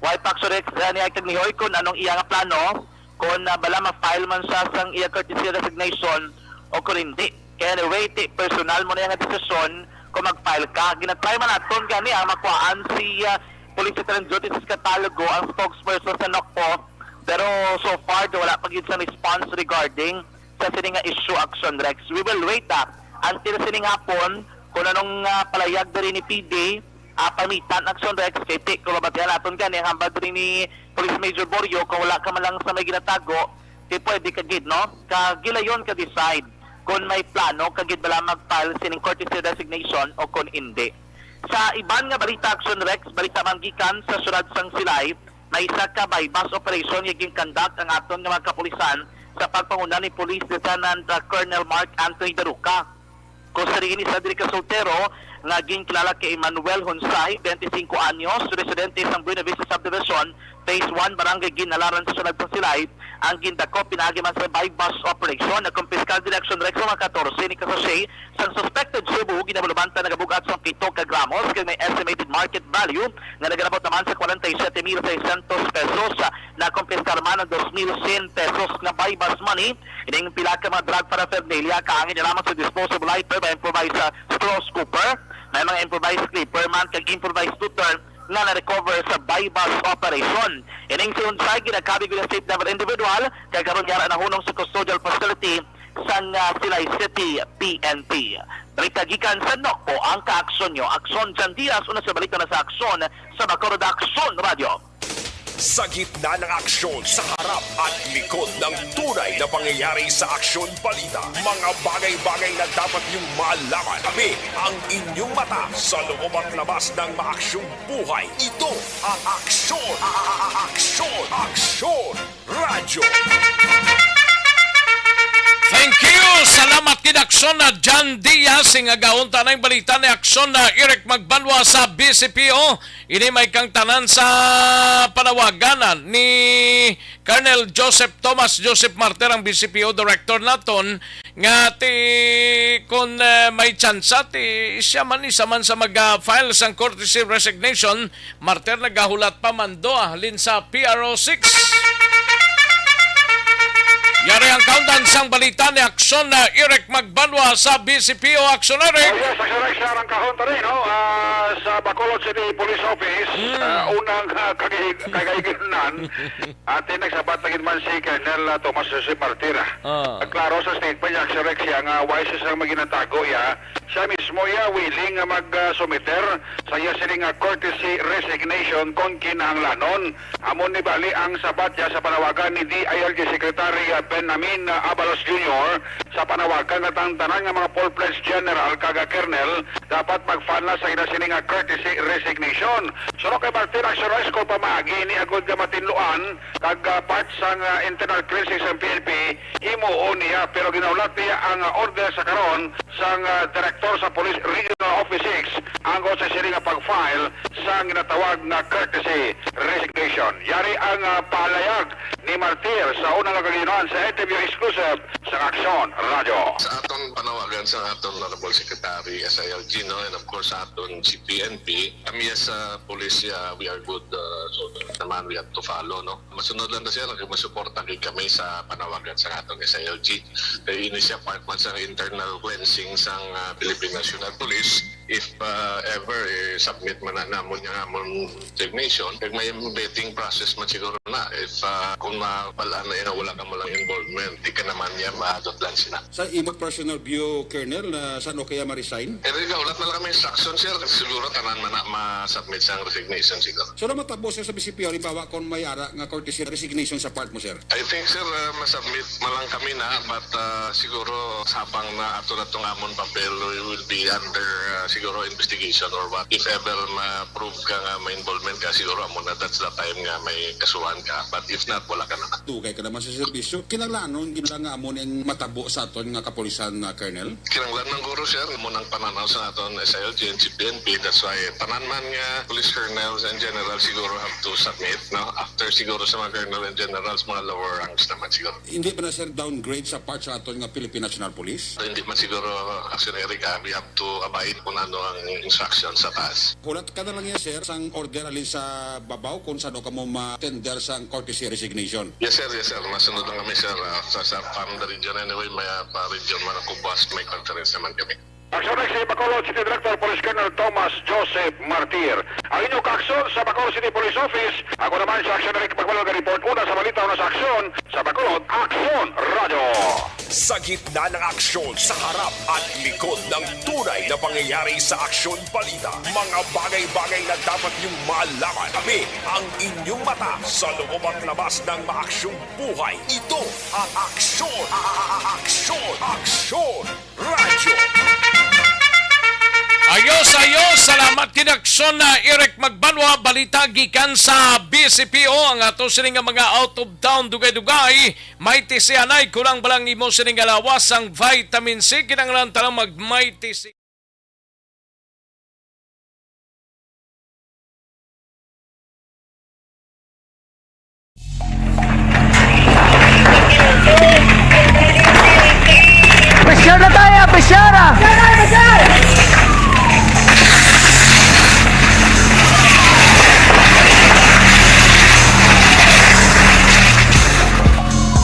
way pa actually, ah, niya kag nihoy kung anong iya nga plano, kung, ah, bala ma-file man siya sang iya courtesy resignation o kung hindi. Kaya anyway, ti, personal mo na yung desisyon kung mag-file ka. Ginatry man naton gani ang makuhaan si, ah, Police Veteran Duty sa Catalogo, ang spokesperson sa Nokpo. Pero so far, wala pa gid sa response regarding sa sini nga issue, Action Rex. We will wait, ah, until sining hapon kung anong, ah, palayag diri ni P D, ah, Pamitan, Action Rex, kay ti, kung mabatian naton gani ang hambal diri ni Police Major Borio, kung wala ka man lang sa may ginatago, ti pwede ka gid, no? Ka gilayon ka decide kung may plano ka gid bala mag-file sining courtesy resignation o kung hindi. Sa iban nga balita, Action Rex, balita man gikan sa siyudad sang Silay, May isa ka buy-bust operation nga gin-conduct ang aton nga mga kapulisan sa pagpanguna ni Police Lieutenant, ah, Colonel Mark Anthony Daruca. Kung sa diin, isa diri ka soltero nga ginkilala kay Emmanuel Honsay, twenty-cinco anyos, residente sa Buena Vista Subdivision, Phase one, Barangay Ginhalaran sa siyudad sang Silay, ang gindakop pinaagi man sa buy-bust operation. Nakumpiskar diri Action Reg sa mga katorse ni ka sachet sang suspected shabu nga nabulumanta nagabug-at sang pito ka gramos kag may estimated market value nga nagalabot naman sa kwarenta y siyete mil seiscientos pesos. Nakumpiskar man ang dos mil cien pesos nga buy-bust money. Ining pila ka mga drug paraphernalia kaangin niya lamang sa disposable lighter, may improvised, ah, straw scooper, may mga improvised clipper man kag improvised tutor nga na-recover sa buy-bust operation. Ining si Honsay ginakabig bilang safe driver individual, kag karon yara nahunong sa custodial facility sang, ah, Silay City P N P. Balita gikan sa Nokpo, ang kaaksyon nyo. Aksyon Jan Diaz, una sa balita na sa Aksyon sa Bacolod, Aksyon Radyo. Sa gitna ng aksyon, sa harap at likod ng tunay na pangyayari sa Aksyon Balita, mga bagay-bagay na dapat niyong malaman. Kami ang inyong mata sa loob at labas ng maaksyong buhay. Ito ang Aksyon, a-, a-, a-, Aksyon, Aksyon Radyo. Thank you. Salamat kid Aksyon na John Diaz. Sing agaon ta na yung balita ni Aksyon na Eric Magbanwa sa B C P O. Ini may kang tanan sa panawagan ni Colonel Joseph Thomas Joseph Martir, ang B C P O director naton, nga ti kun, eh, may tsansa ti siya man isa man sa mag-file sang courtesy resignation. Martir nagahulat pa man do, ah, halin sa P R O six. Yari ang kaundan sang balita ni Aksyon na Eric Magbanwa sa B C P O. Aksyon, Eric. Oh, yes, Aksyon Rex, sa arangkahon ta rin, no? Ah, sa Bacolod City Police Office, Mm. ah, unang, ah, kagahig-, kagahiganan, atin nagsabat na gid man si Colonel, ah, Thomas Joseph Martir, ah. Ah. Klaro sa statement niya, Aksyon Rex, siya nga wala siya sang maginatago, ya. Siya mismo, ya, willing nga mag, ah, sumiter sa iya sini nga courtesy resignation kon kinahanglanon. Amo ni bali ang sabat niya sa panawagan ni D I L G Secretary, ah, Benamin, ah, Abalos Junior, sa panawagan nga ang tanan nga mga full-fledged general kag, ah, colonel dapat mag-file na sa ila sini nga courtesy resignation. Suno kay Martin, Aksyon Rex, kon pamaagi ni agud nga matinluan kag, ah, part sang, ah, internal cleansing sa P N P, himuon niya, pero ginahulat niya ang, ah, order sa karon sang, ah, direktor sa Police Regional Office six angkon sa sini nga pag-file sang ginatawag nga courtesy resignation. Yari ang, ah, pahalayag ni Martir sa unang kaginawan sa interview exclusive sa Aksyon Radyo. Sa aton panawagan sa aton Honorable Secretary, S I L G, no, and of course sa aton C P N P, kami sa police, ah, we are good, ah, so naman we have to follow, no. Masunod lang na siya, nagmasuporta gid kami sa panawagan sa aton S I L G. Kay ini siya part man sa internal cleansing sang, ah, Philippine National Police. If, ah, ever, eh, submit man na namon nga amon resignation, kag may vetting process man siguro na. If, ah, kung mabal-an na yun, wala ka mo lang involvement, di ka naman niya madutlan sila. Sa imo personal view, Colonel, na saan o kaya ma-resign? Eh, di ka, wala na lang kami instruction, sir. Siguro tanan man na ma-submit sa resignation, siguro. So, na matabo, sir, sa B C P O, halimbawa, kung may ara nga courtesy resignation sa part mo, sir? I think, sir, uh, masubmit man lang kami na, but, uh, siguro, habang na ato na tong amon papel, we will be under, uh, siguro, investigation or what. If ever ma-prove ka nga may involvement ka, siguro, amo na, that's the time nga may kasuhan ka. But if not, wala ka na. Dugay ka naman sa serbisyo. Kinahanglanon gid lang nga amo ning matabo sa aton nga kapulisan, uh, Colonel? Kinahanglan man guro, sir, amo nang pananaw sa aton S I L G and C P N P. That's why tanan man nga police colonels and generals siguro have to submit, no? After siguro sa mga colonel and generals, mga lower ranks naman siguro. Hindi ba na, sir, downgrade sa part sa aton nga Philippine National Police? Hindi man siguro, Aksyon Eric, ah, we have to abide kung ano ang instruction sa taas. Hulat ka na lang niya, sir, sang order alin sa babaw kung saan ka mo ma-tender sang courtesy resignation. Yes, sir. Yes, sir. Masunod lang kami, sir. Ah, sa, sa, from the region anyway, may, ah, pa region man ang kubuas, may conference naman kami. Aksyon Rex, si Bacolod City Director Police Colonel Thomas Joseph Martir. Ang inyong kaaksyon sa Bacolod City Police Office, ako naman si Aksyon Eric Magmalog, report una sa balita, una sa aksyon, sa Bacolod, Aksyon Radyo. Sa gitna ng aksyon, sa harap at likod ng tunay na pangyayari sa Aksyon Balita, mga bagay-bagay na dapat niyong malaman. Kami ang inyong mata sa loob at labas ng maaksyong buhay. Ito ang Aksyon, a-, a-, a-, Aksyon, Aksyon Radyo. Ayos, ayos. Salamat, Kinaksyon na Eric Magbanwa. Balita gikan sa B C P O. Ang ato sini nga mga out of town, dugay-dugay. May tisianay, kulang ba lang imo sini nga lawas ang vitamin C? Kinahanglan talang mag may tisi. Pressure na tayo, pressure ah!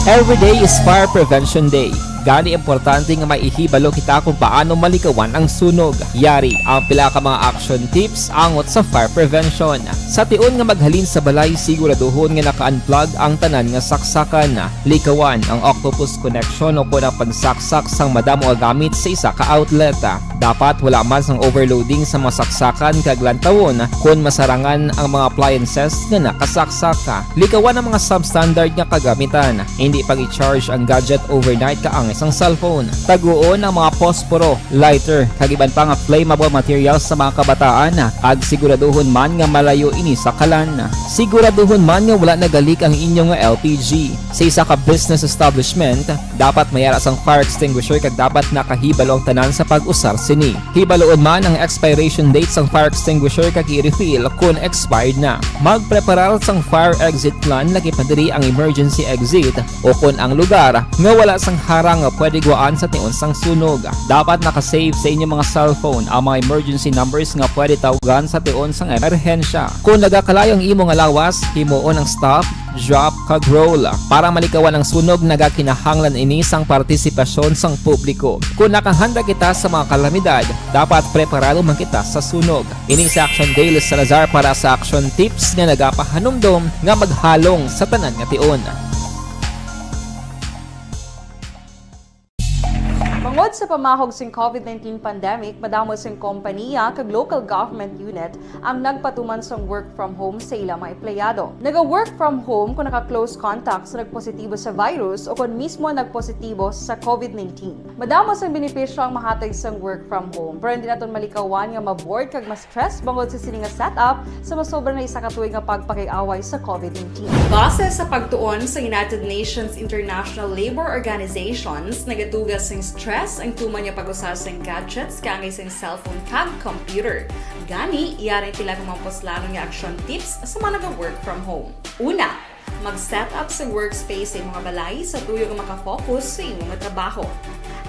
Every day is Fire Prevention Day. Gani, importante nga maihibalo kita kung paano malikawan ang sunog. Yari ang pila ka mga action tips angot sa fire prevention. Sa tion nga maghalin sa balay, siguraduhon nga naka-unplug ang tanan nga saksakan. Likawan ang octopus connection o kon ang pagsaksak sang madamo nga gamit sa isa ka outlet. Dapat wala man sang overloading sa mga saksakan kag lantawon kon masarangan ang mga appliances nga nakasaksak. Likawan ang mga substandard nga kagamitan. Hindi pag-i-charge ang gadget overnight kaangay sang cellphone. Taguon ang mga posporo, lighter, kag iban pa nga flammable materials sa mga kabataan, kag siguraduhon man nga malayo ini sa kalan. Siguraduhon man nga wala nagalik ang inyo nga L P G. Sa isa ka business establishment, dapat may ara sang fire extinguisher kag dapat nakahibalo ang tanan sa pag-usar sini. Hibaluon man ang expiration date sang fire extinguisher kag i-refill kon expired na. Magpreparar sang fire exit plan, lakip na diri ang emergency exit o kon ang lugar nga wala sang harang nga pwede guwaan sa tion sang sunog. Dapat naka-save sa inyo mga cellphone ang mga emergency numbers nga pwede tawgan sa tion sang emerhensya. Kon nagakalayo ang imo nga lawas, himuon ang stop, drop, kag roll. Para malikawan ang sunog, nagakinahanglan ini sang partisipasyon sang publiko. Kon nakahanda kita sa mga kalamidad, dapat preparado man kita sa sunog. Ini si Action Dale Salazar para sa Action Tips nga nagapahanumdom nga maghalong sa tanan nga tion. Bangod sa pamahog sing COVID nineteen pandemic, madamo sing kompaniya kag local government unit ang nagpatuman sang work from home sa ila mga empleyado. Naga-work from home kung naka-close contact sa nagpositibo sa virus o kon mismo nagpositibo sa COVID nineteen. Madamo sang benepisyo ang mahatag sang work from home, pero hindi naton malikawan nga ma-bored kag ma-stress bangod sa sini nga setup sa masobra na isa ka tuig nga pagpakig-away sa COVID nineteen. Base sa pagtuon sa United Nations International Labour Organizations, nagatuga sing stress ang tuman nga pag-usar sang gadgets kaangay sang cellphone kag computer. Gani, yari pila ka mga puslanon nga action tips sa mga naga-work from home. Una, mag-set up sa workspace sa imong balay sa tuyo nga maka-focus sa imo nga trabaho.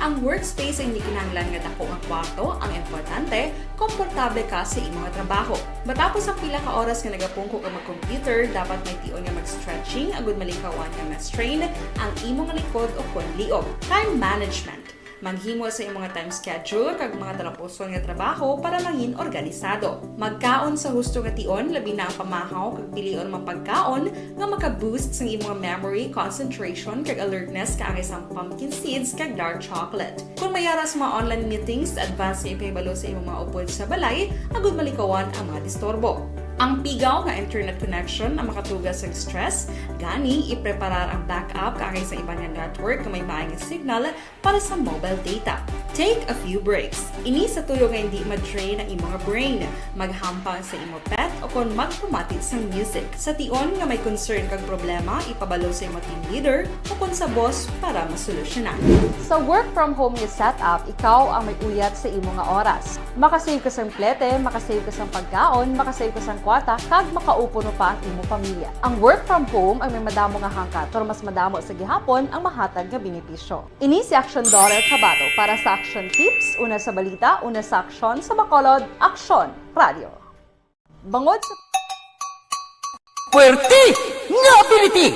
Ang workspace ay hindi kinahanglan nga dako nga kwarto, ang importante, komportable ka sa imo nga trabaho. Matapos ang pila ka oras nga nagapungko ka mag-computer, dapat may tion nga mag-stretching agud malikawan nga ma-strain ang imo nga likod o kon liog. Time management. Maghimo sa imong nga time schedule kag mga talapuson nga trabaho para mangin organisado. Magkaon sa husto nga tion, labi na ang pamahaw kag pilion mga pagkaon nga maka-boost sang imong memory, concentration, kag alertness kaangay sang pumpkin seeds kag dark chocolate. Kung may ara sa mga online meetings, advance nga ipahibalo sa imong mga upod sa balay agud malikawan ang mga disturbo. Ang pigaw nga internet connection ang makatuga sang stress, gani ipreparar ang backup kaangay sa iban nga network nga may maay nga signal para sa mobile data. Take a few breaks. Ini sa tuyo nga hindi ma-drain ang imo nga brain. Maghampang sa imo pet o kon magpamati sang music. Sa tion nga may concern kag problema, ipabalo sa imo team leader o kon sa boss para masolusyonan. Sa work from home nga setup, ikaw ang may uyat sa imo nga oras. Makasave ka sang plete, makasave ka sang pagkaon, makasave ka sang kwarta, kag makaupo pa ang imo pamilya. Ang work from home ang may madamo nga hangkat, pero mas madamo sa gihapon ang mahatag nga benepisyo. Ini si Aksyon Dorer Cabato para sa Aksyon Tips, una sa balita, una sa aksyon, sa Bacolod, Aksyon Radio. Bangod sa Puwerte nga ability!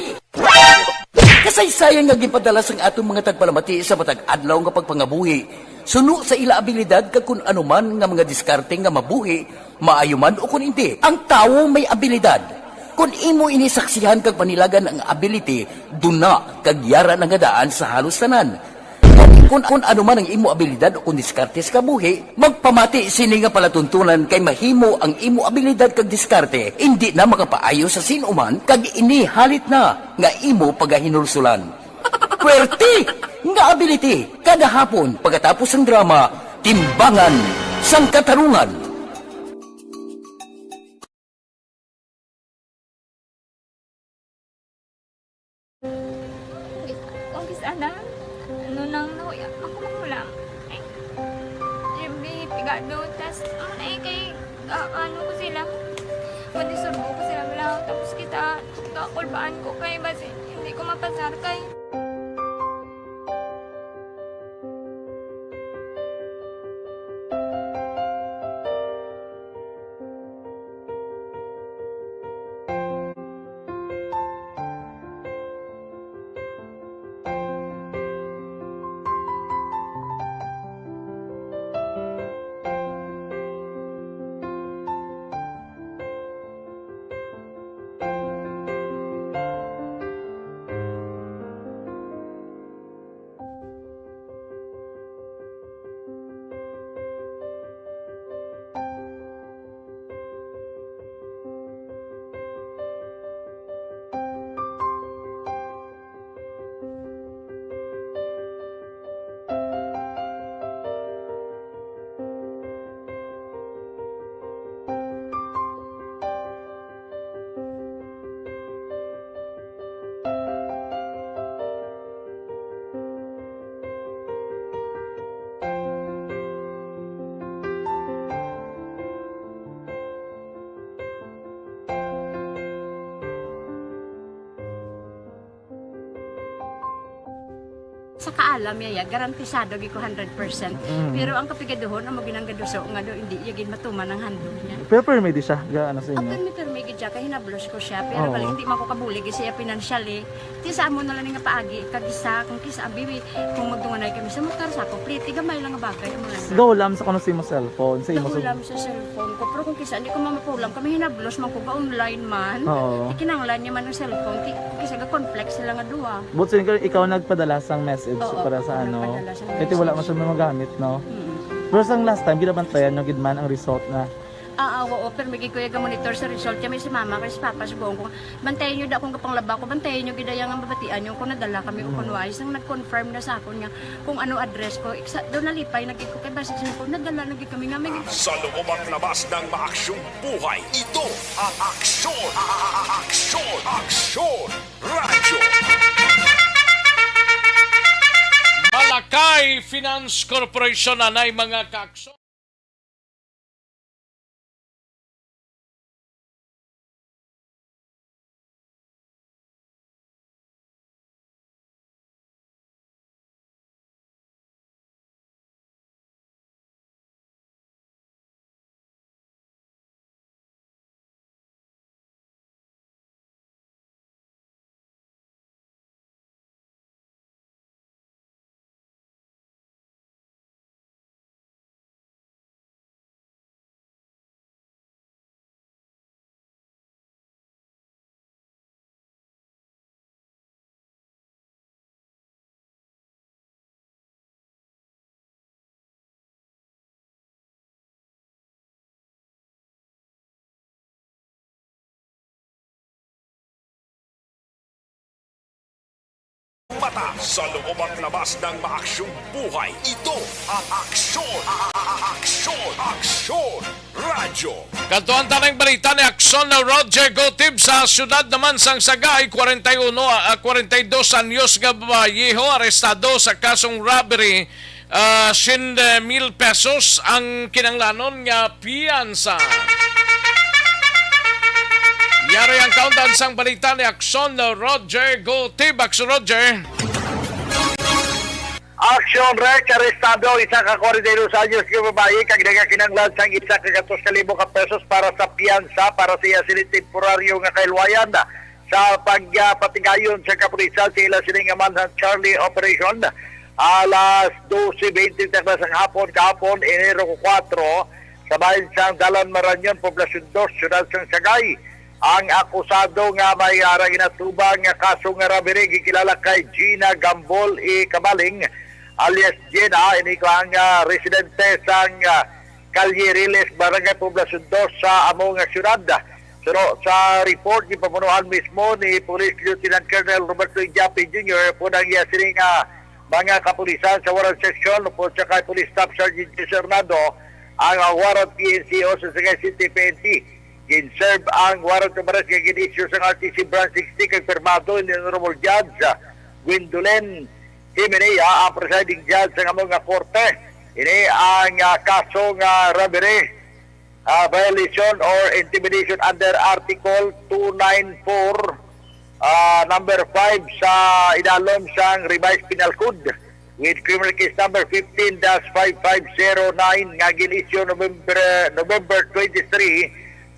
Kasaysayan nga ginpadala sang aton mga tagpalamati sa matag adlaw nga pagpangabuhi, suno sa ila abilidad kag kun ano man nga mga diskarte nga mabuhi, maayo man o kun indi, ang tawo may abilidad. Kun imo ini saksihan kag panilagan ang ability, duna kag yara na nga daan sa halos tanan. Kun, kun ano man ang imo abilidad o kun diskarte sa kabuhi, magpamati sini nga palatuntunan kay mahimo ang imo abilidad kag diskarte indi na makapaayo sa sin-o man kag ini halit na nga imo pagahinulsulan. Puwerte nga ability! Kada hapon, pagkatapos sang drama, Timbangan sang katarungan. Kung sana, ano nang nahuya ako mangulam. Ay, yung pigado, tas, ano na eh, kay, ah, ano ko sila, madisurbo ko sila, wala, tapos kita, kakulbaan ko kay, basi, hindi ko mapasar kay. Sa kaalam niya, ya, garantisado gid ko hundred percent. Mm. Pero ang kapigaduhon, amo ginang gaduso nga do, hindi iya gid matuman ang handog niya. Pero permi di siya, ga ano sa inyo? Ang permi-permi gid siya, kay hinablos ko siya. Pero Oo. Bali, hindi man ko kabulig siya financially. Ti sa amo na lang nga paagi, kag isa, kung kisa, bibi, kung magdunganay kami sa motor, sa complete, gamay lang nga bagay, amo lang. Gahulam sa kuno si mo cellphone, sa imo sa Gahulam sa cellphone ko. Pero kung kisa, hindi ko mamapulam, kami hinablos man ko, ga-online man. Oo. Ti kinahanglan niya man ang cellphone, ti, kisa ga-conflict sila nga duha. But so, ikaw nagpadala sang message Oo, para sa ako ano? nagpadala sang Kaya ti wala man message. Siya magamit, no? Mm. Pero sang last time, ginabantayan nyo gid man ang result na. Ah, ah, oo, pero may gikuya ga monitor sa result kami si mama kay si papa sa buong ko. Bantayan nyo da akong kapanglaba ko, bantayan nyo gid ang mabatian nyo kung nadala kami o kung wala. Isang nag-confirm na sa akon nga kung ano address ko. Iksa, doon nalipay na gid ko kay basta sa ko, nadala na gid kami nga may Sa loob at labas ng maaksyong buhay, ito ang aksyon, aksyon, aksyon. Radyo. Malakay Finance Corporation anay mga kaakso. Mata sa loob at labas ng maaksyong buhay. Ito ang aksyon, aksyon, aksyon, radyo. Kadtuan ta ning balita ni Aksyon na Roger Gotib sa siyudad naman sang Sagay, kwarenta y uno, ah, kwarenta y dos anyos nga babayiho arestado sa kasong robbery. Ah, siyete mil pesos ang kinahanglanon nga piyansa. Yari ang kaundan sang balita ni Aksyon Roger Gotib. Aksyon Roger. Aksyon Rex, arestado ang isa ka kwarenta y dos anyos nga babayi kag nagakinahanglan sang isa ka gatos ka libo ka pesos para sa piyansa para sa iya sini temporaryo nga kahilwayan. Sa pagpatigayon sa kapulisan sa ila sini nga manhunt Charlie operation, alas dose bente na sang hapon kahapon, Enero kuwatro, sa bahin sang Dalan Marañon, Poblacion Dos, Siyudad sang Sagay, ang akusado nga may, ah, ginatubang nga kaso nga robbery gikilala kay Gina Gambol E. Kabaling alias Gina, ini ko ang, ah, residente sang, ah, Calle Riles, Barangay Poblacion Dos sa amo nga siyudad. Pero sa report, gipapunuan mismo ni Police Lieutenant Colonel Roberto Idiape Junior, po ang iya sini nga mga kapulisan sa Warrant Section, po siya kay Police Staff Sergeant Jesse Hernando, Ang, ah, warrant P N C o sa Sagay City P N P. Gin-serve ang warrant of arrest nga gin-issue sang R T C Branch sixty kag pirmado ni Honorable Judge, ah, Gwendolyn Himenea, ang presiding judge sang amo nga korte. Ini ang, ah, kaso nga robbery, ah, violation or intimidation under Article two nine four, ah, number five sa idalom sang Revised Penal Code with criminal case number fifteen dash five five zero nine nga gin-issue November, November twenty-three,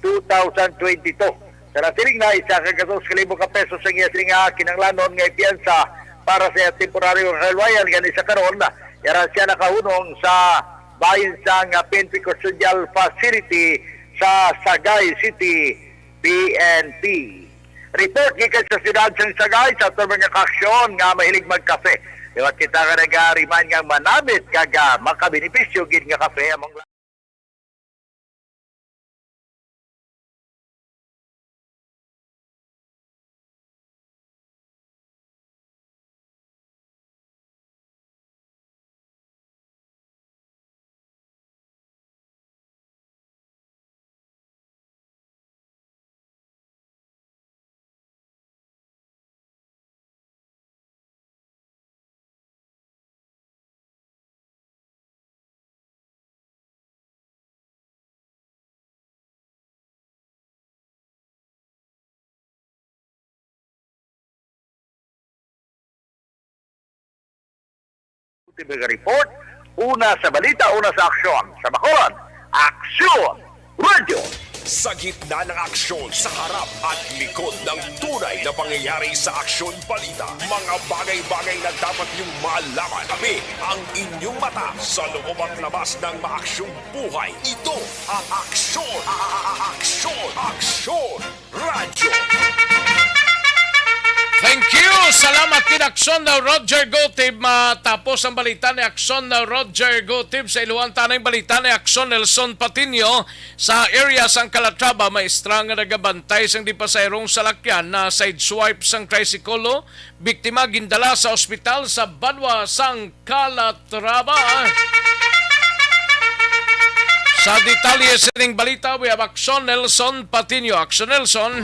two thousand twenty-two. Sa nasiling na, isa ka gatos ka libo ka pesos ang iya siling nga kinahanglanon nga ipiyansa para sa iya temporaryo nga kaluwayan, gani sa karon, yara siya nakahunong sa bahin sang, ah, P N P Custodial Facility sa Sagay City, P N P. Report gikan sa siyudad sang Sagay, sa aton mga kaaksyon nga mahilig magkape. Liwat kita nga nag-aariman nga manamit kag, ah, makabenepisyo gid nga kape among Report, una sa balita, una sa aksyon. Sa Bacolod, Aksyon Radio. Sa gitna ng aksyon, sa harap at likod ng tunay na pangyayari sa Aksyon Balita, mga bagay-bagay na dapat niyong malaman. Kami ang inyong mata sa loob at labas ng maaksyong buhay. Ito ang Aksyon, a-, a-, a-, Aksyon, Aksyon Radyo. Thank you. Salamat kay Aksyon na Roger Gotib. Matapos ang balita ni Aksyon na Roger Gotib, sa iluan ta na ang balita ni Aksyon Nelson Patiño. Sa area sang Calatrava, maestra nga nagabantay sang di pasaherong salakyan na sideswipe sang trisiklo, biktima gindala sa ospital sa Banwa sang Calatrava. Sa detalye sining balita, we have Aksyon Nelson Patiño. Aksyon Nelson.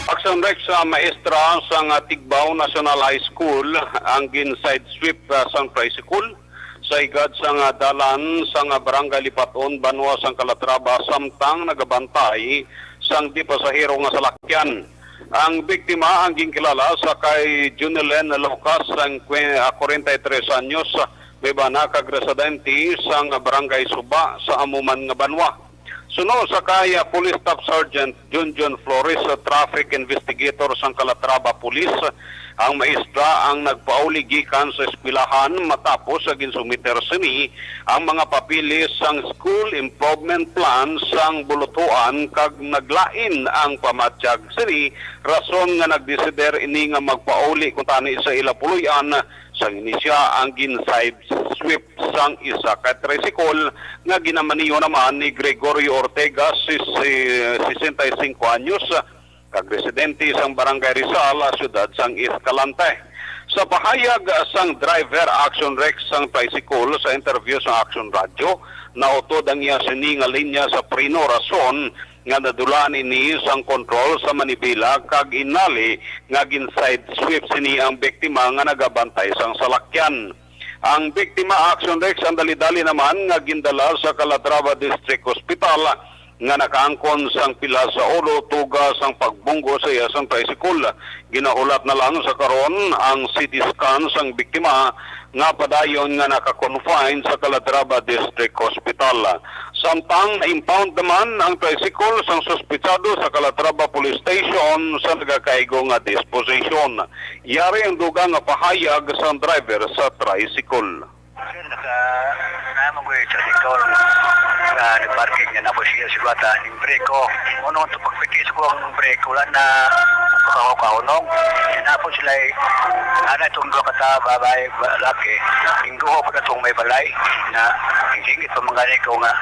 Aksyon Rex, sa maestra sang Tigbao National High School ang gin-sideswipe, ah, sang tricycle sa higad sang dalan sang Barangay Lipaton, Banwa sang Calatrava, samtang nagabantay sang di pasahero nga salakyan. Ang biktima ang ginkilala sa kay Junelen Lucas, sang kwe-, ah, kwarenta y tres anyos, may bana kag residente sang Barangay Suba sa amo man nga banwa. Suno sa kay, ah, Police Staff Sergeant Junjun Flores, ah, traffic investigator sang Calatrava Police, ang maestra ang nagpauli gikan sa eskwelahan matapos sa ginsumiter sini ang mga papeles sang School Improvement Plan sang Bulutuan kag naglain ang pamatyag sini, rason nga nagdesider ini nga magpauli kuntani sa ila puloy-an sang ini siya ang gin-sideswipe sang isa ka tricycle nga ginamaneho naman ni Gregorio Ortega, sis-, sesenta y cinco anyos, kag residente sang Barangay Rizal, siyudad sang Escalante. Sa pahayag sang driver, Action Rex, sang tricycle, sa interview sa Action Radio, nautod ang iya sini nga linya sa preno, rason nga nadulaan ini sang kontrol sa manibela kag inali nga gin-sideswipe sini ang biktima nga nagabantay sang salakyan. Ang biktima, Action Rex, ang dali-dali naman nga gindala sa Calatrava District Hospital nga nakaangkon sang pila sa ulo, tuga sang pagbunggo sa iya sang tricycle. Ginahulat na lang sa karon ang C T scan sang biktima nga padayon nga naka-confine sa Calatrava District Hospital. Samtang na-impound naman ang tricycle sang suspitsado sa Calatrava Police Station sa nagakaigo nga disposition. Yari ang dugang nga pahayag sang driver sa tricycle. Naka, naman ko yung tricycle nga nagparking niya, napos siya si bata, yung brake ko. Unong ito pagpikis ko ang brake, wala na, pagkakahunong. Napos sila, ana itong dua ka ta, babae, ba-, laki. Tingguho pa itong may balay, na, tingkingit pa mga ko nga,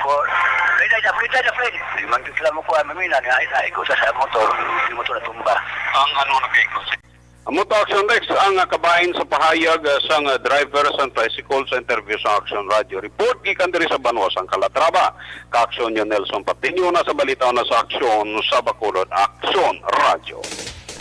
ko, "Ay, ay, ay, ay, ay." Di man sila mo kuha, mamina, nga, ay, ay, ko sa, sa motor, yung motor na tumba. Ang ano na vehicle? Amo to, Action Rex, ang, ah, kabahin sa pahayag, ah, sang, ah, driver sang tricycle sa interview sa Action Radio. Report gikan diri sa banwa sang Calatrava. Ka-Action, Nelson Patiño, na sa balita, na sa Action sa Bacolod, Action Radio.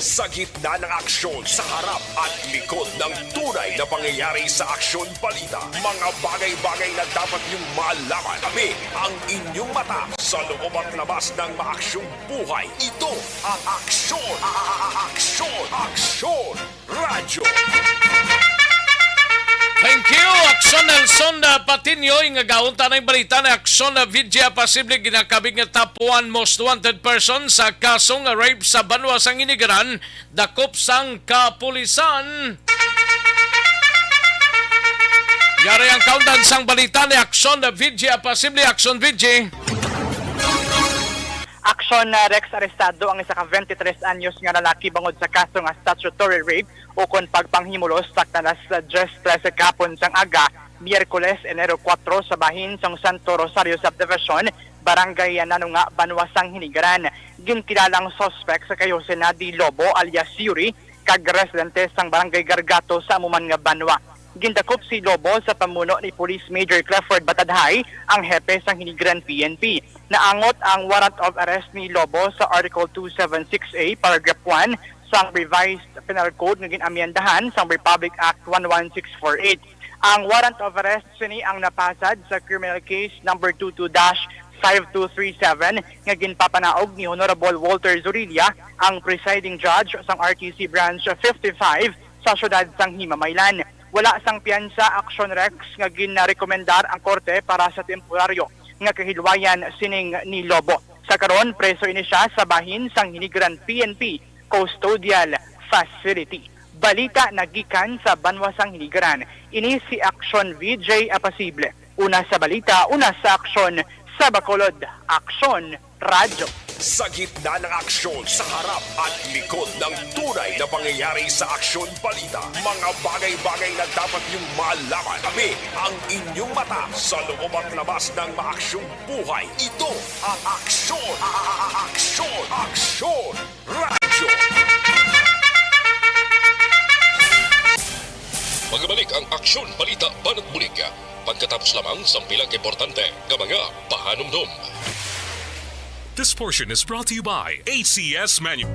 Sa gitna ng aksyon, sa harap at likod ng tunay na pangyayari sa Aksyon Balita, mga bagay-bagay na dapat niyong malaman. Tabi ang inyong mata sa loob at labas ng maaksyong buhay. Ito ang Aksyon, a-, a-, a-, Aksyon, Aksyon Radyo. Thank you, Action Nelson, uh, Patiño. Ingagaon ta na yung balita na Action, uh, Vidya, posible ginakabig nga top one most wanted person sa kasong rape sa banwa sang Ginikanan, dakop sang kapulisan. Yari ang kaundan sang balita ni Action, uh, Vidya, posible Action, Vidya. Action, uh, Rex, arestado ang isa ka twenty-three anyos nga lalaki bangod sa kaso nga statutory rape ukon pagpanghimulos, sakta na sa alas diyes trese kahapon sang aga, Miyerkules, Enero kuwatro, sa bahin sang Santo Rosario Subdivision, Barangay Nanunga, banwa sang Ginikanan. Ginkilala ang suspect sa kay Jose Nadi Lobo alias Yuri, kag residente sang Barangay Gargato sa amo man nga banwa. Gindakop si Lobo sa pamuno ni Police Major Clifford Batadhay, ang hepe sang Ginikanan P N P. Naangot ang warrant of arrest ni Lobo sa Article two seven six A, Paragraph one sang Revised Penal Code nga gin-amyendahan sang Republic Act one one six four eight. Ang warrant of arrest sini ang napasad sa criminal case number two two dash five two three seven nga ginpapanaog ni Honorable Walter Zorilla, ang presiding judge sang R T C Branch fifty-five sa siyudad sang Himamaylan. Wala sang piyansa, Action Rex, nga ginrekomendar ang korte para sa temporaryo nga kahilwayan sining ni Lobo. Sa karon, preso ini sia sa bahin sang Ginikanan P N P Custodial Facility. Balita nagikan sa banwa sang Ginikanan. Ini si Action V J Apasible. Una sa balita, una sa aksyon, sa Bacolod, Aksyon Radyo. Sa gitna ng aksyon, sa harap at likod ng tunay na pangyayari sa Aksyon Balita, mga bagay-bagay na dapat niyong malaman. Tabi ang inyong mata sa loob at labas ng maaksyong buhay. Ito ang Aksyon, a-, a-, a-, Aksyon, Aksyon Radyo. Magabalik ang Aksyon Balita Banat Bulig pagkatapos lamang sang pila ka importante nga mga pahanumdom. This portion is brought to you by A C S Manu.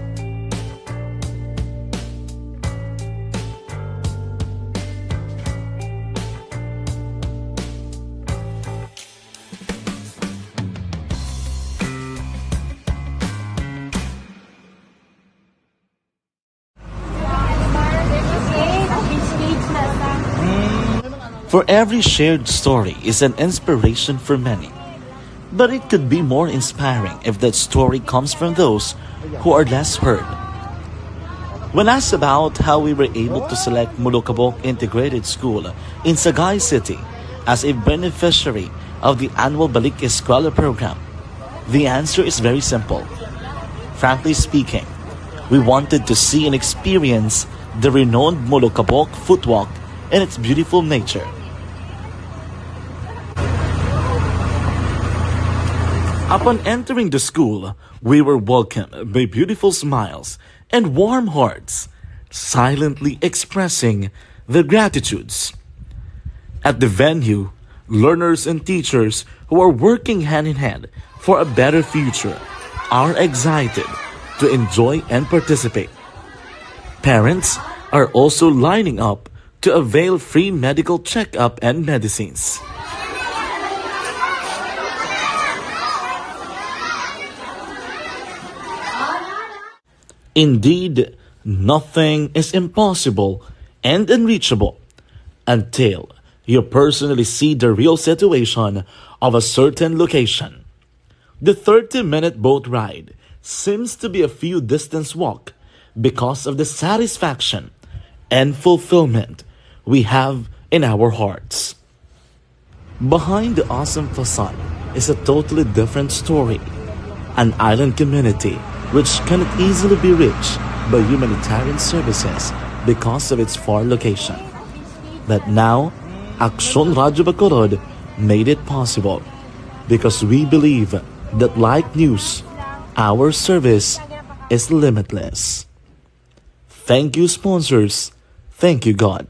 For every shared story is an inspiration for many. But it could be more inspiring if that story comes from those who are less heard. When asked about how we were able to select Molokabok Integrated School in Sagay City as a beneficiary of the annual Balik Eskwela program, the answer is very simple. Frankly speaking, we wanted to see and experience the renowned Molokabok Footwalk and its beautiful nature. Upon entering the school, we were welcomed by beautiful smiles and warm hearts, silently expressing their gratitudes. At the venue, learners and teachers who are working hand in hand for a better future are excited to enjoy and participate. Parents are also lining up to avail free medical checkup and medicines. Indeed, nothing is impossible and unreachable until you personally see the real situation of a certain location. The thirty-minute boat ride seems to be a few distance walk because of the satisfaction and fulfillment we have in our hearts. Behind the awesome facade is a totally different story. An island community which cannot easily be reached by humanitarian services because of its far location. But now, Aksyon Radyo Bacolod made it possible because we believe that like news, our service is limitless. Thank you, sponsors. Thank you, God.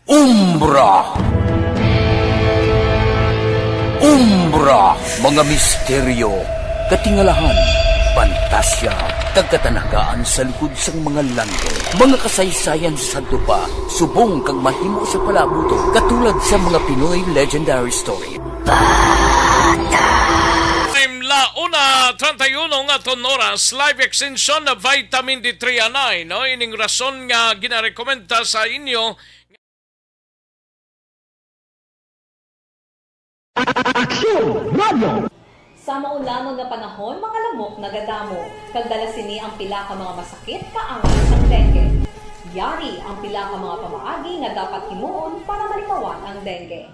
Umbra. Umbra, mga misteryo, katingalahan, pantasya, kag katanagaan sa likod sang mga langgit. Mga kasaysayan sa sadto pa, subong kag mahimo sa palaabuton, katulad sa mga Pinoy legendary story. Time la una treinta y uno nga aton oras, live extension na vitamin D three anay, no? Ining rason nga ginarekomenda sa inyo. Aksyon! Radyo! Sa maulangon nga panahon, mga lamok nagadamo, kag dala sini ang pila ka mga masakit kaangay sang dengue. Yari ang pila ka mga pamaagi nga dapat himuon para malikawan ang dengue.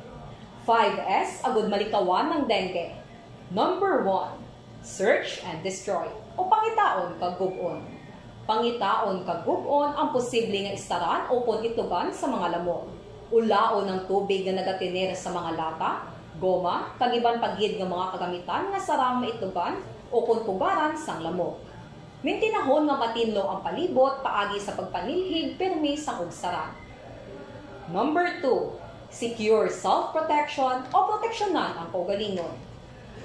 Five S agud malikawan ang dengue. Number one, search and destroy, o pangitaon kag gub-on. Pangitaon kag gub-on ang posible nga istaran ukon itugan sa mga lamok. Ulaon ang tubig nga nagatener sa mga lata, goma, kag iban pa gid nga mga kagamitan nga sarang maitugan ukon pugaran sang lamok. Mintinahon nga matinlo ang palibot paagi sa pagpanilhig pirmi sang ugsaran. Number two, secure self-protection o proteksyonan ang kaugalingon.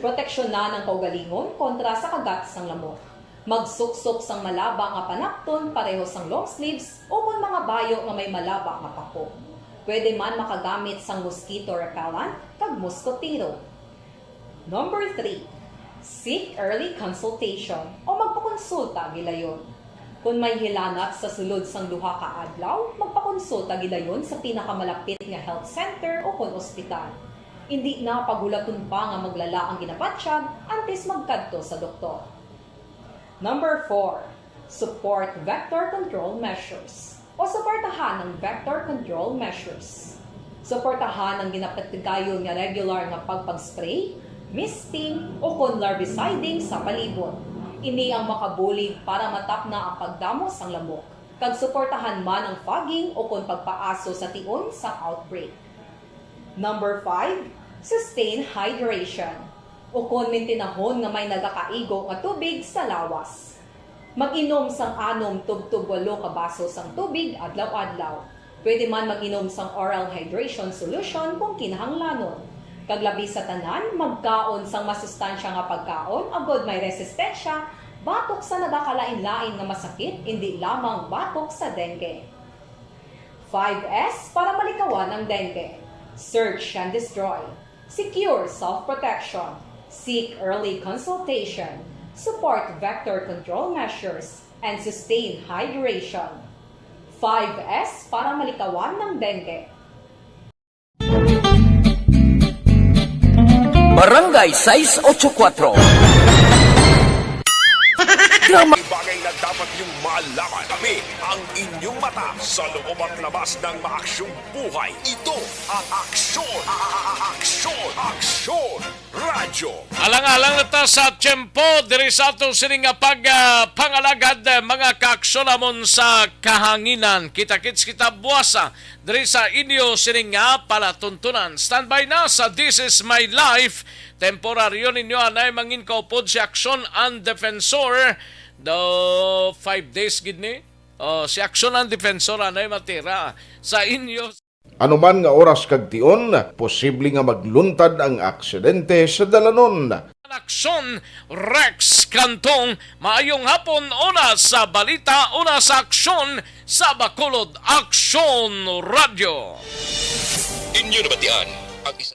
Proteksyonan ang kaugalingon kontra sa kagat sang lamok. Magsuksok sang malaba nga panapton pareho sang long sleeves ukon mga bayo nga may malaba nga pako. Pwede man makagamit sang mosquito repellent kag moskotero. Number three, seek early consultation o magpakonsulta gilayon. Kon may hilanat sa sulod sang duha ka adlaw, magpakonsulta gilayon sa pinakamalapit nga health center ukon ospital. Indi na paghulaton pa nga maglala ang ginabatyag antes magkadto sa doktor. Number four, support vector control measures o suportahan ang vector control measures. Suportahan ang ginapatigayon nga regular nga pagpag-spray, misting, ukon larviciding sa palibot. Ini ang makabulig para matapna ang pagdamo sang lamok, kag suportahan man ang fogging ukon pagpaaso sa tion sang outbreak. Number five, sustain hydration, ukon mintinahon nga may nagakaigo nga tubig sa lawas. Mag-inom sang anom tubtob walo ka baso sang tubig adlaw-adlaw. Pwede man mag-inom sang oral hydration solution kung kinahanglanon. Kag labi sa tanan, magkaon sang masustansya nga pagkaon agod may resistensya batok sa nagakalainlain nga masakit, indi lamang batok sa dengue. Five S para malikawan ang dengue. Search and destroy. Secure self-protection. Seek early consultation. Support vector control measures. And sustain hydration. Five S para malikawan ng dengue. Barangay sais ocho kuwatro. May bagay na dapat niyong malaman. Kami ang inyong mata sa loob at labas ng maaksyong buhay. Ito ang Aksyon, a- a- a- Aksyon, Aksyon Radyo. Alang-alang na ta sa tiyempo diri sa ato sini nga pag, ah, pangalagad, eh, mga kaaksyon namon sa kahanginan. Kita-kits kita buwasa diri sa inyo sini nga palatuntunan. Standby na sa This Is My Life. Temporaryo ninyo anay mangin kaupod si Aksyon ang Defensor. Do five days gid ni. Oh, si Aksyon ang Defensor anay matira sa inyo. Ano man nga oras kag tion, posible nga magluntad ang aksidente sa dalanon. Aksyon, Rex Cantong, maayong hapon, una sa balita, una sa aksyon, sa Bacolod Aksyon Radyo. Inyo nabatian ang isa